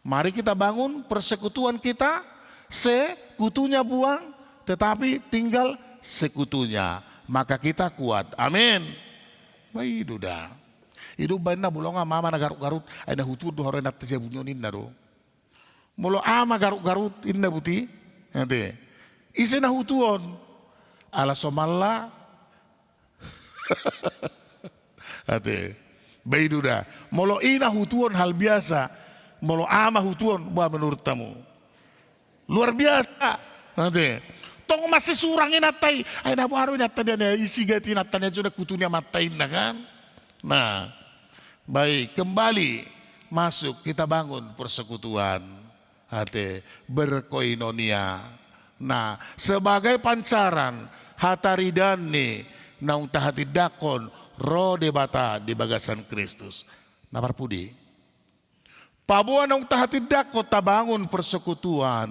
Mari kita bangun persekutuan kita, sekutunya buang, tetapi tinggal sekutunya. Maka kita kuat. Amin. Ba i do da. I do umbahen na molo nga ama na garut-garut, ai na hutuon do haroa inanta jabunion ninna do. Molo ama garut-garut, ninna buti. Ate. Ise na hutuon? Ala somalna. Ate. Ba i do da. Molo i na hutuon hal biasa. Molo ama hutuon, ba menurut hamu. Luar biasa. Ate. Tong masisurang inanta i. Ai na boha do inanta dia na isi gati inanta na jo na kutu ni amanta i ninna kan. Nah, baik, kembali masuk, kita bangun persekutuan. Ate, berkoinonia. Nah, sebagai pancaran hataridaan ni naung tahatindangkon ro Debata di bagasan Kristus. Na parpudi. Paboa naung tahatindangkon tabangun persekutuan,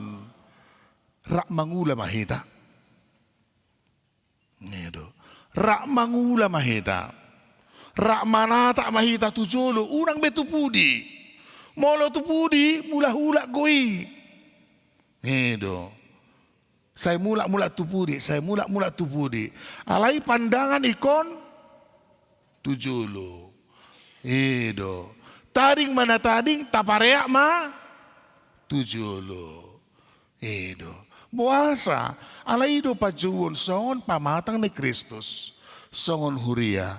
rap mangula ma hita. I do. Rap mangula ma hita. Rap manatap ma hita tu jolo, unang be tu pudi. Molo tu pudi, mulak-ulak do i. I do. Sai mulak-mulak tu pudi, sai mulak-mulak tu pudi. Alai pandangan ingkon tu jolo. I do. Tading ma na tading, tapareak ma tu jolo. I do. Boasa? Alai i do panjouon songon pamatang ni Kristus, songon huria.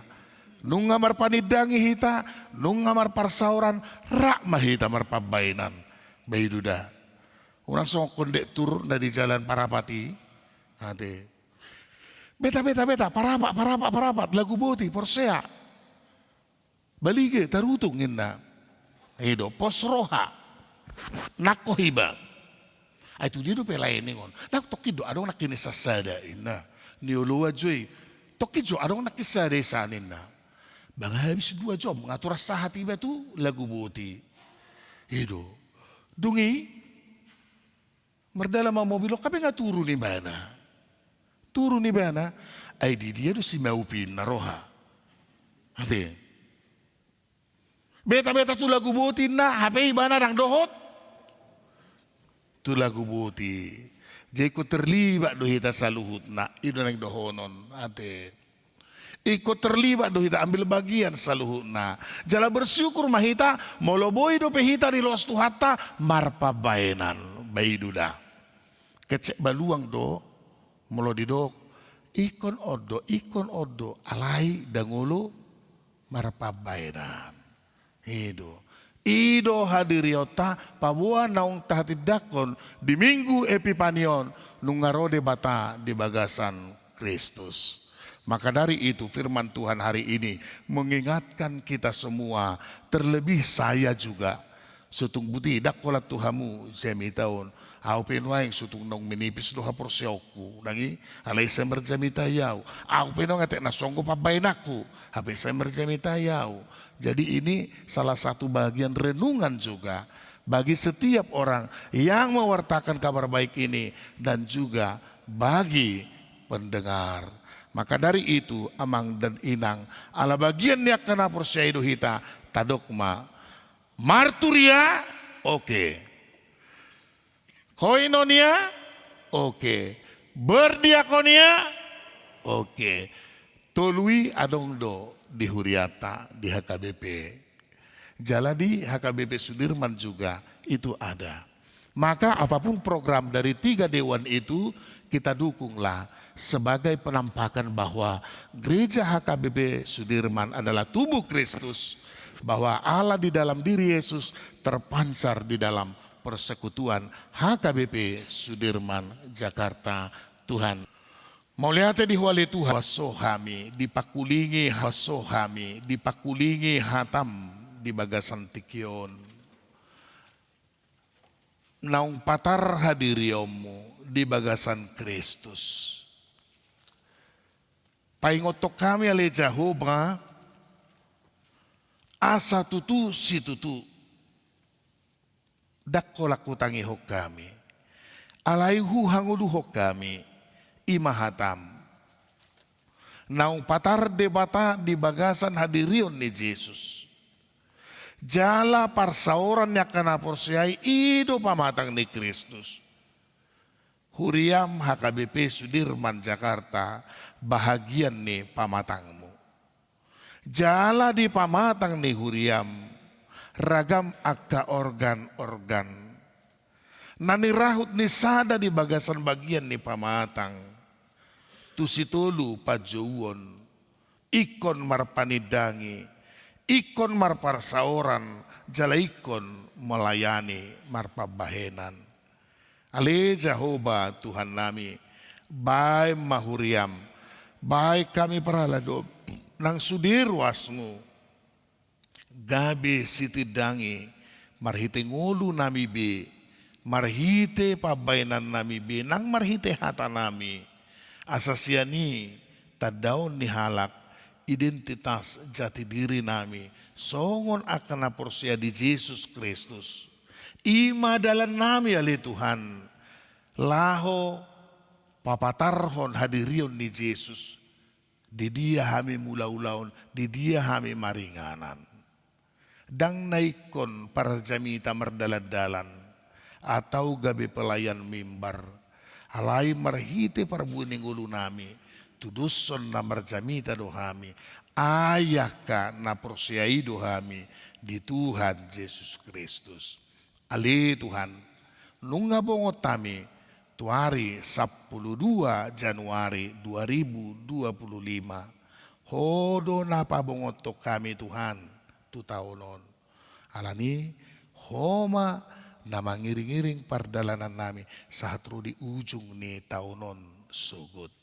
Nunga marpanindangi hita, nunga marparsaoran, rap ma hita marpambaenan. Ba i do da. Unang songon kondektur na di jalan Parapat i. Ate. Beta, beta, beta, Parapat, Parapat, Parapat, lagu boti, porsea. Balige, tarutung ninna. I do, pos roha. Nangkok iba. Ai tu dia dope lae ninna on. Ndang, tongkin do adong nangkin i sasada ninna. Nioloan jo i. Tongkin jo adong nangkin sada i sa ninna. Ndang habis dua jom, nga tung sahat iba tu lagu boti. I do. Dung i, mardalan ma mobil on, hape nga turun ibana. Turun ibana, ai di dia do si Maupi ninna roha. Ate. Beta-beta tu lagu boti ninna, hape ibana ndang dohot tu lagu boti. Jadi ingkon terlibat do hita saluhutna, i do naeng dohonon, ate. Ingkon terlibat do hita, ambil bagian saluhutna. Jala bersyukur ma hita, molo boi dope hita diloas Tuhanta marpambaenan. Ba i do da. Kecek baluang do, molo didok, ingkon on do, ingkon on do, alai ndang olo marpambaenan. I do. I do hadirionta, paboa naung tahatindangkon di Minggu Epipani on, nunga ro Debata di bagasan Kristus. Maka dari itu, firman Tuhan hari ini mengingatkan kita semua, terlebih saya juga. Sotung buti, ndang holan tu hamu jamita on. Ahu pe nuaeng sotung naung menipis do haporseaonku, ndang i? Alai sai marjamita i ahu. Ahu pe nuaeng atik na songgop pambahenanku, hape sai marjamita i ahu. Jadi ini salah satu bagian renungan juga bagi setiap orang yang mewartakan kabar baik ini dan juga bagi pendengar. Maka dari itu, amang dan inang, ala bagian ni angka na porsea i do hita, tadok ma: Marturia, oke. Koinonia, oke. Berdiakonia, oke. Tolu i adong do di huriata, di H K B P. Jala di H K B P Sudirman juga itu ada. Maka apapun program dari tiga dewan itu, kita dukunglah sebagai penampakan bahwa Gereja H K B P Sudirman adalah tubuh Kristus, bahwa Allah di dalam diri Yesus terpancar di dalam persekutuan H K B P Sudirman, Jakarta. Tuhan, mauliate di Ho ale Tuhan, huaso hami dipakulingi, huaso hami dipakulingi hataM di bagasan tingki on. Naung patar hadirionMu di bagasan Kristus. Paingothon hami ale Jahowa, asa tutu situtu ndang holan hutangihon hami, alai huhangoluhon hami, i ma hataM. Naung patar Debata di bagasan hadirion ni Jesus. Jala parsaoran ni angka na porsea i, i do pamatang ni Kristus. HuriaM H K B P Sudirman Jakarta bahagian ni pamatangMu. Jala di pamatang ni huriaM, ragam angka organ-organ na nirahut ni sada di bagasan bagian ni pamatang, tu sitolu panjouon, ingkon marpanindangi, ingkon marparsaoran, jala ingkon melayani marpambahenan. Ale Jahowa Tuhannami, bahen ma huriaM, bahen hami parhalado nang sude ruasMu, gabe sitindangi marhite ngolunami be, marhite pambahenannami be, nang marhite hatanami, asa sian i tandaon ni halak identitas jati dirinami songon angka na porsea di Jesus Kristus. I ma dalannami ale Tuhan, laho papatarhon hadirion ni Jesus. Di dia hami mulaulaon, di dia hami maringanan. Ndang na ingkon parjamita mardalandalan, atau gabe pelayan mimbar. Alai marhite parbue ni ngolunami, tudoshon na marjamita do hami, ai angka na porsea i do hami di Tuhan Jesus Kristus. Ale Tuhan, nunga bongot hami tu ari sampulu dua Januari dua ribu dua puluh lima. Ho do na pabongothon hami Tuhan tu taon on. Alani Ho ma na mangiringiring pardalanannami sahat ro di ujung ni taon on sogot.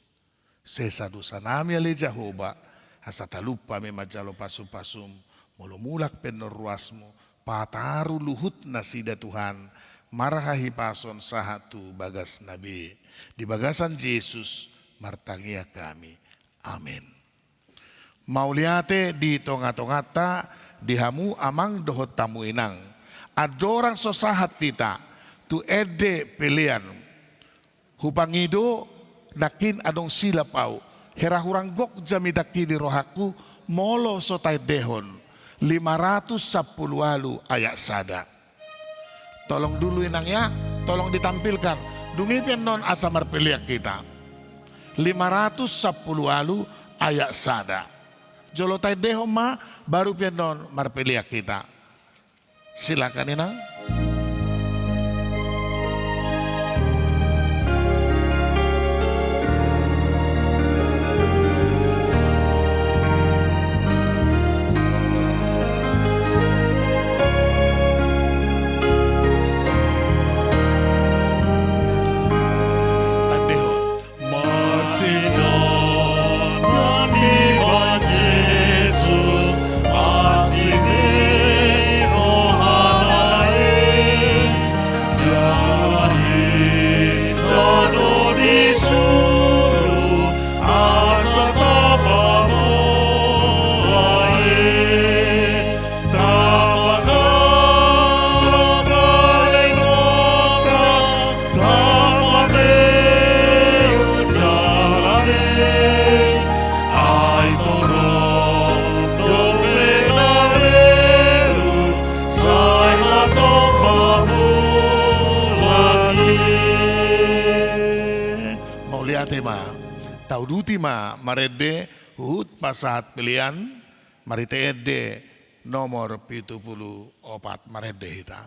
Sesa dosanami ale Jahowa, asa talup hami manjalo pasupasum, molo mulak pe annon ruasmu, pataru luhut nasida Tuhan, marhahipason sahat tu bagasna be. Di bagasan Jesus martangiang hami. Amen. Mauliate di tongatonganta, di hamu amang dohot hamu inang. Andorang so sahat hita tu ende pelean, hupangido nangkin adong silap au. Hera hurang gok jamitangki di rohangku, molo so taendehon lima ratus sampulu ualu ayat sada. Tolong dulu inang ya, tolong ditampilkan. Dung i pe annon asa marpelean hita. Lima ratus sampulu ualu ayat sada. Jolo taendehon ma, baru pe annon marpelean hita. Silakan inang. Taendehon. Marsinada. Tema, tauduti ma marende, huhut pasahat pelean, marhite ende nomor pitu pulu opat, marende hita.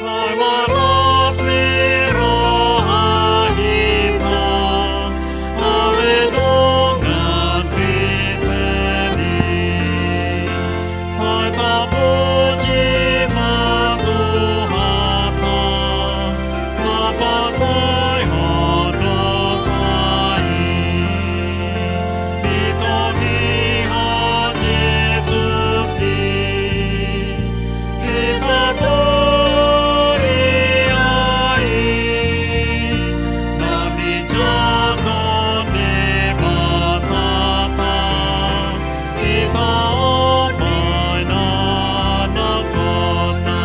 Sai marlas ni roha hita, ale dongan Kristen i. Sai tapuji ma Tuhanta, na pasahat dosa i. Ditongihan Jesus i, hita tu huria i, na nijaha Debatanta, hita on ma i na nangkona.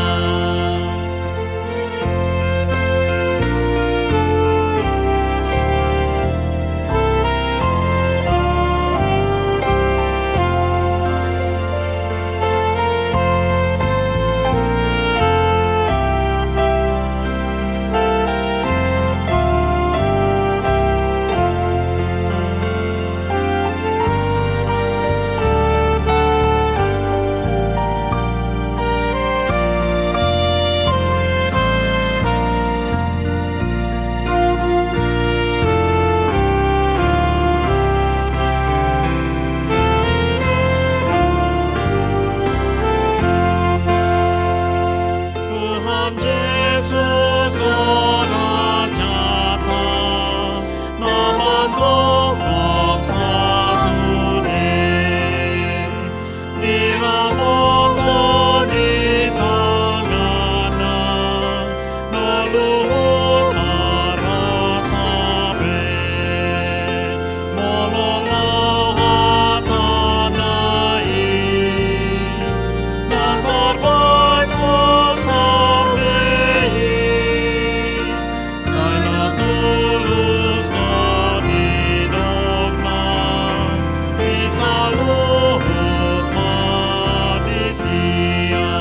Tuhan Jesus, do raja ta, na manggomgom sasude. Diramoti di tanganna, na luhut marasa be. Molo laho hatana i, na tarbaen so sambing i. Sai na tulus do didokna, di saluhut ma di sian.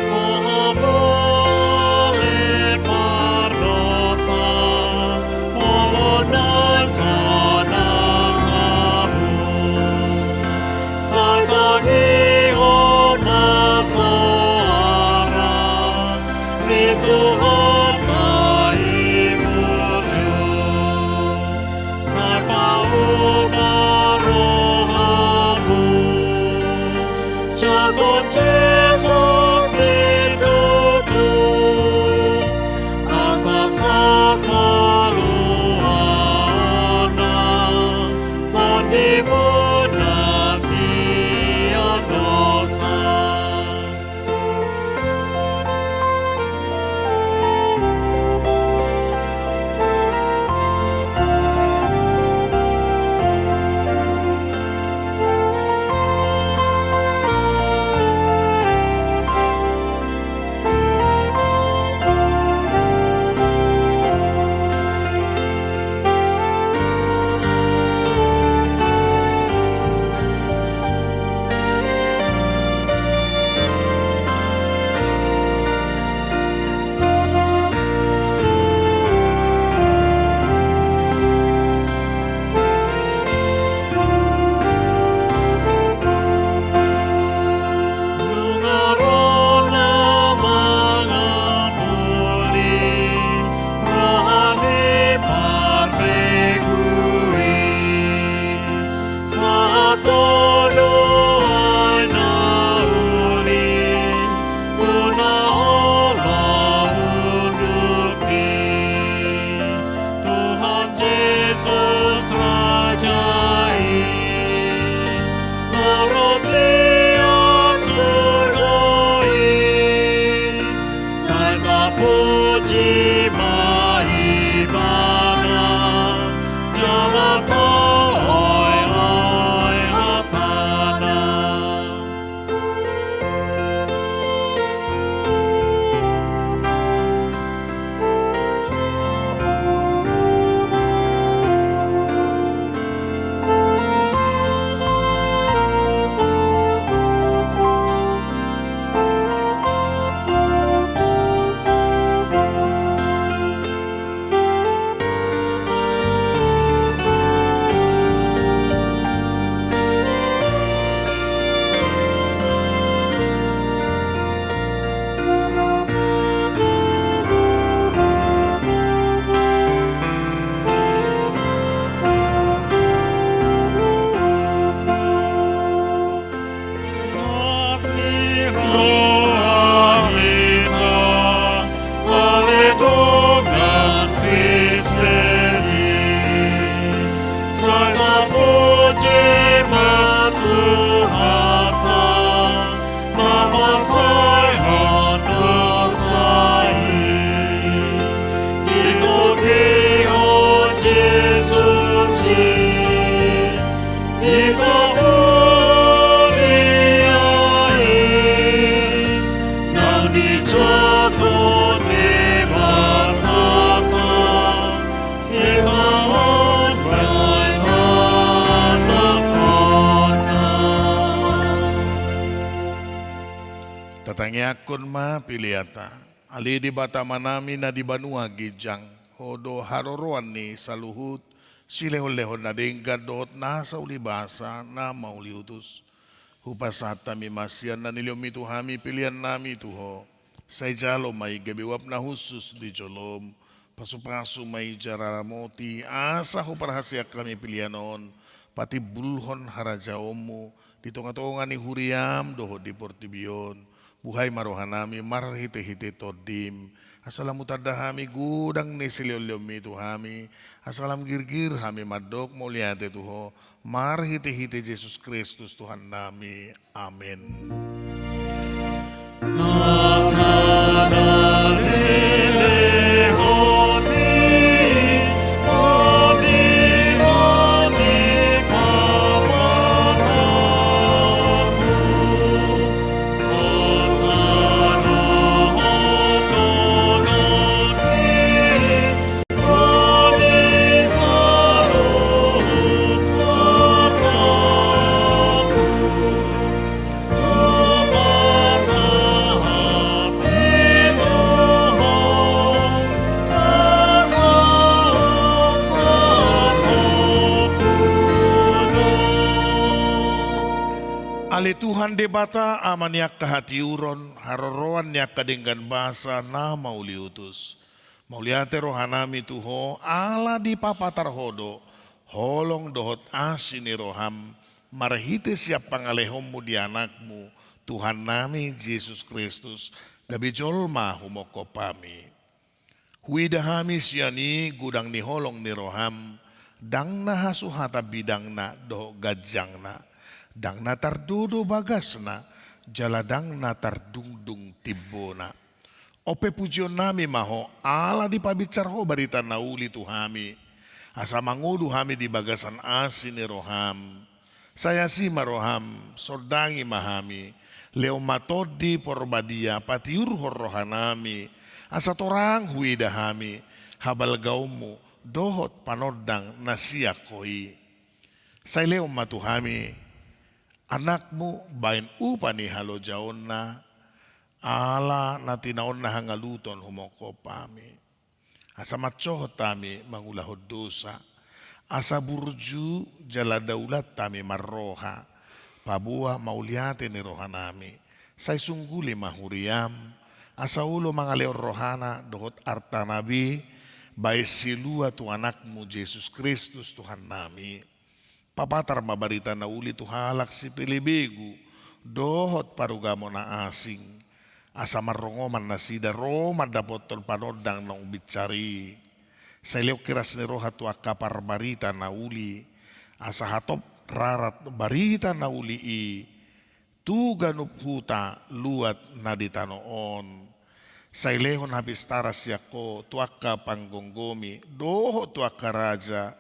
Molo male pardosa, molo naeng sada hamu, sai tangihon ma soara ni Tuhanta i burju. Sai paupa rohamu, jago Jesus situtu, asa sahat ma luaonna tondimuna sian dosa. Tatangiangkon ma peleanta. Ale Debata Amanami na di banua ginjang, Ho do haroroan ni saluhut silehonlehon na denggan dohot nasa ulibasa na mauliutus. Hupasahat hami ma sian na nilehonMi tu hami peleannami tu Ho. Sai jalo ma i gabe uap na hushus di jolom. Pasupasu ma i jala ramoti, asa huparhaseang hami pelean on patimbulhon harajaonMu di tongatonga ni huriaM dohot di portibi on. Buhai ma rohanami marhitehite TondiM, asa lam hutanda hami godang ni silehonlehonMi tu hami, asa lam girgir hami mandok mauliate tu Ho, marhitehite Jesus Kristus Tuhannami. Amen. Ale Tuhan Debata, Ama ni angka hatiuron, haroroan ni angka denggan basa na mauliutus. Mauliate rohanami tu Ho, ala dipapatar Ho do holong dohot asi ni rohaM, marhite sian pangalehonMu di AnakMu, Tuhannami Jesus Kristus, gabe jolma humongkop hami. Huida hami sian i godang ni holong ni rohaM, ndang na hasuhatan bidangna dohot ganjangna, ndang na tardodo bagasna, jala ndang na tardungdung timbona. On pe pujionnami ma Ho, ala dipabinsar Ho barita na uli tu hami, asa mangolu hami di bagasan asi ni rohaM. Sai asi ma rohaM, sondangi ma hami, lehon ma Tondi Porbadia patiurhon rohanami, asa torang huida hami habalgaonMu dohot panondang na sian Ho i. Sai lehon ma tu hami AnakMu bahen upa ni halojaonna, ala na tinaonna hangaluton humongkop hami. Asa mansohot hami mangulahon dosa, asa burju jala daulat hami marroha, paboa mauliate ni rohanami. Sai sungguli ma huriaM, asa olo mangalehon rohana dohot artana be, bahen silua tu AnakMu Jesus Kristus Tuhannami. Papatar ma barita na uli tu halak sipelebegu dohot parugamo na asing, asa marrongoman nasida ro mandapothon panondang naung binsar i. Sai lehon keras ni roha tu angka parbarita na uli, asa hatop rarat barita na uli i tu ganup huta luat na di tano on. Sai lehon hapistaran sian Ho tu angka panggomgomi dohot tu angka raja,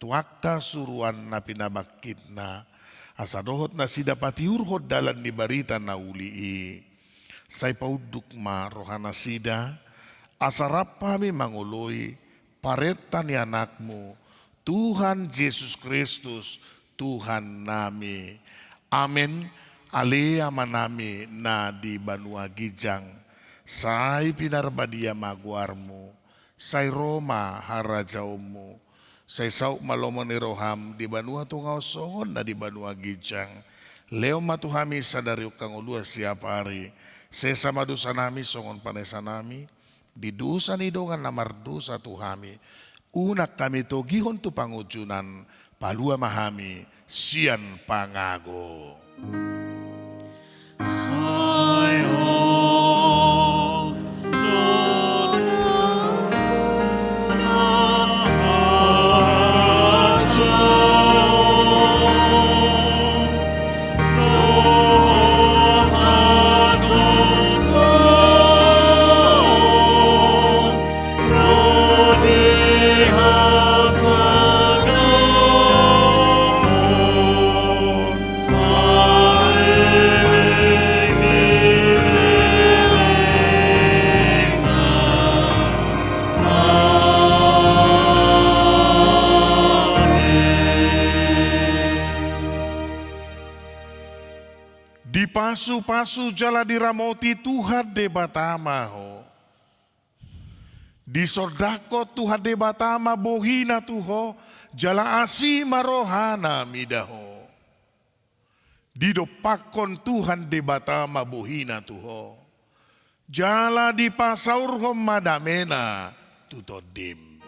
tu angka suruan na pinabangkitna, asa dohot nasida patiurhon dalan ni barita na uli i. Sai paunduk ma rohanasida, asa rap hami mangoloi parenta ni AnakMu, Tuhan Jesus Kristus, Tuhannami. Amen. Ale Amanami na di banua ginjang, sai pinarbadia ma goarMu, sai ro ma harajaonMu, sai saut ma lomo ni rohaM di banua tonga on songon na di banua ginjang. Lehon ma tu hami sadari on hangoluan siapari, sesa ma dosanami songon panesanami di dosa ni dongan na mardosa tu hami. Unang hami togihon tu pangunjunan, palua ma hami sian pangago. Dipasupasu jala diramoti Tuhan Debata ma ho. Disondangkon Tuhan Debata ma bohina tu ho, jala asi ma rohana mida ho. Didompakkon Tuhan Debata ma bohina tu ho, jala dipasaurhon ma damena tu tondim.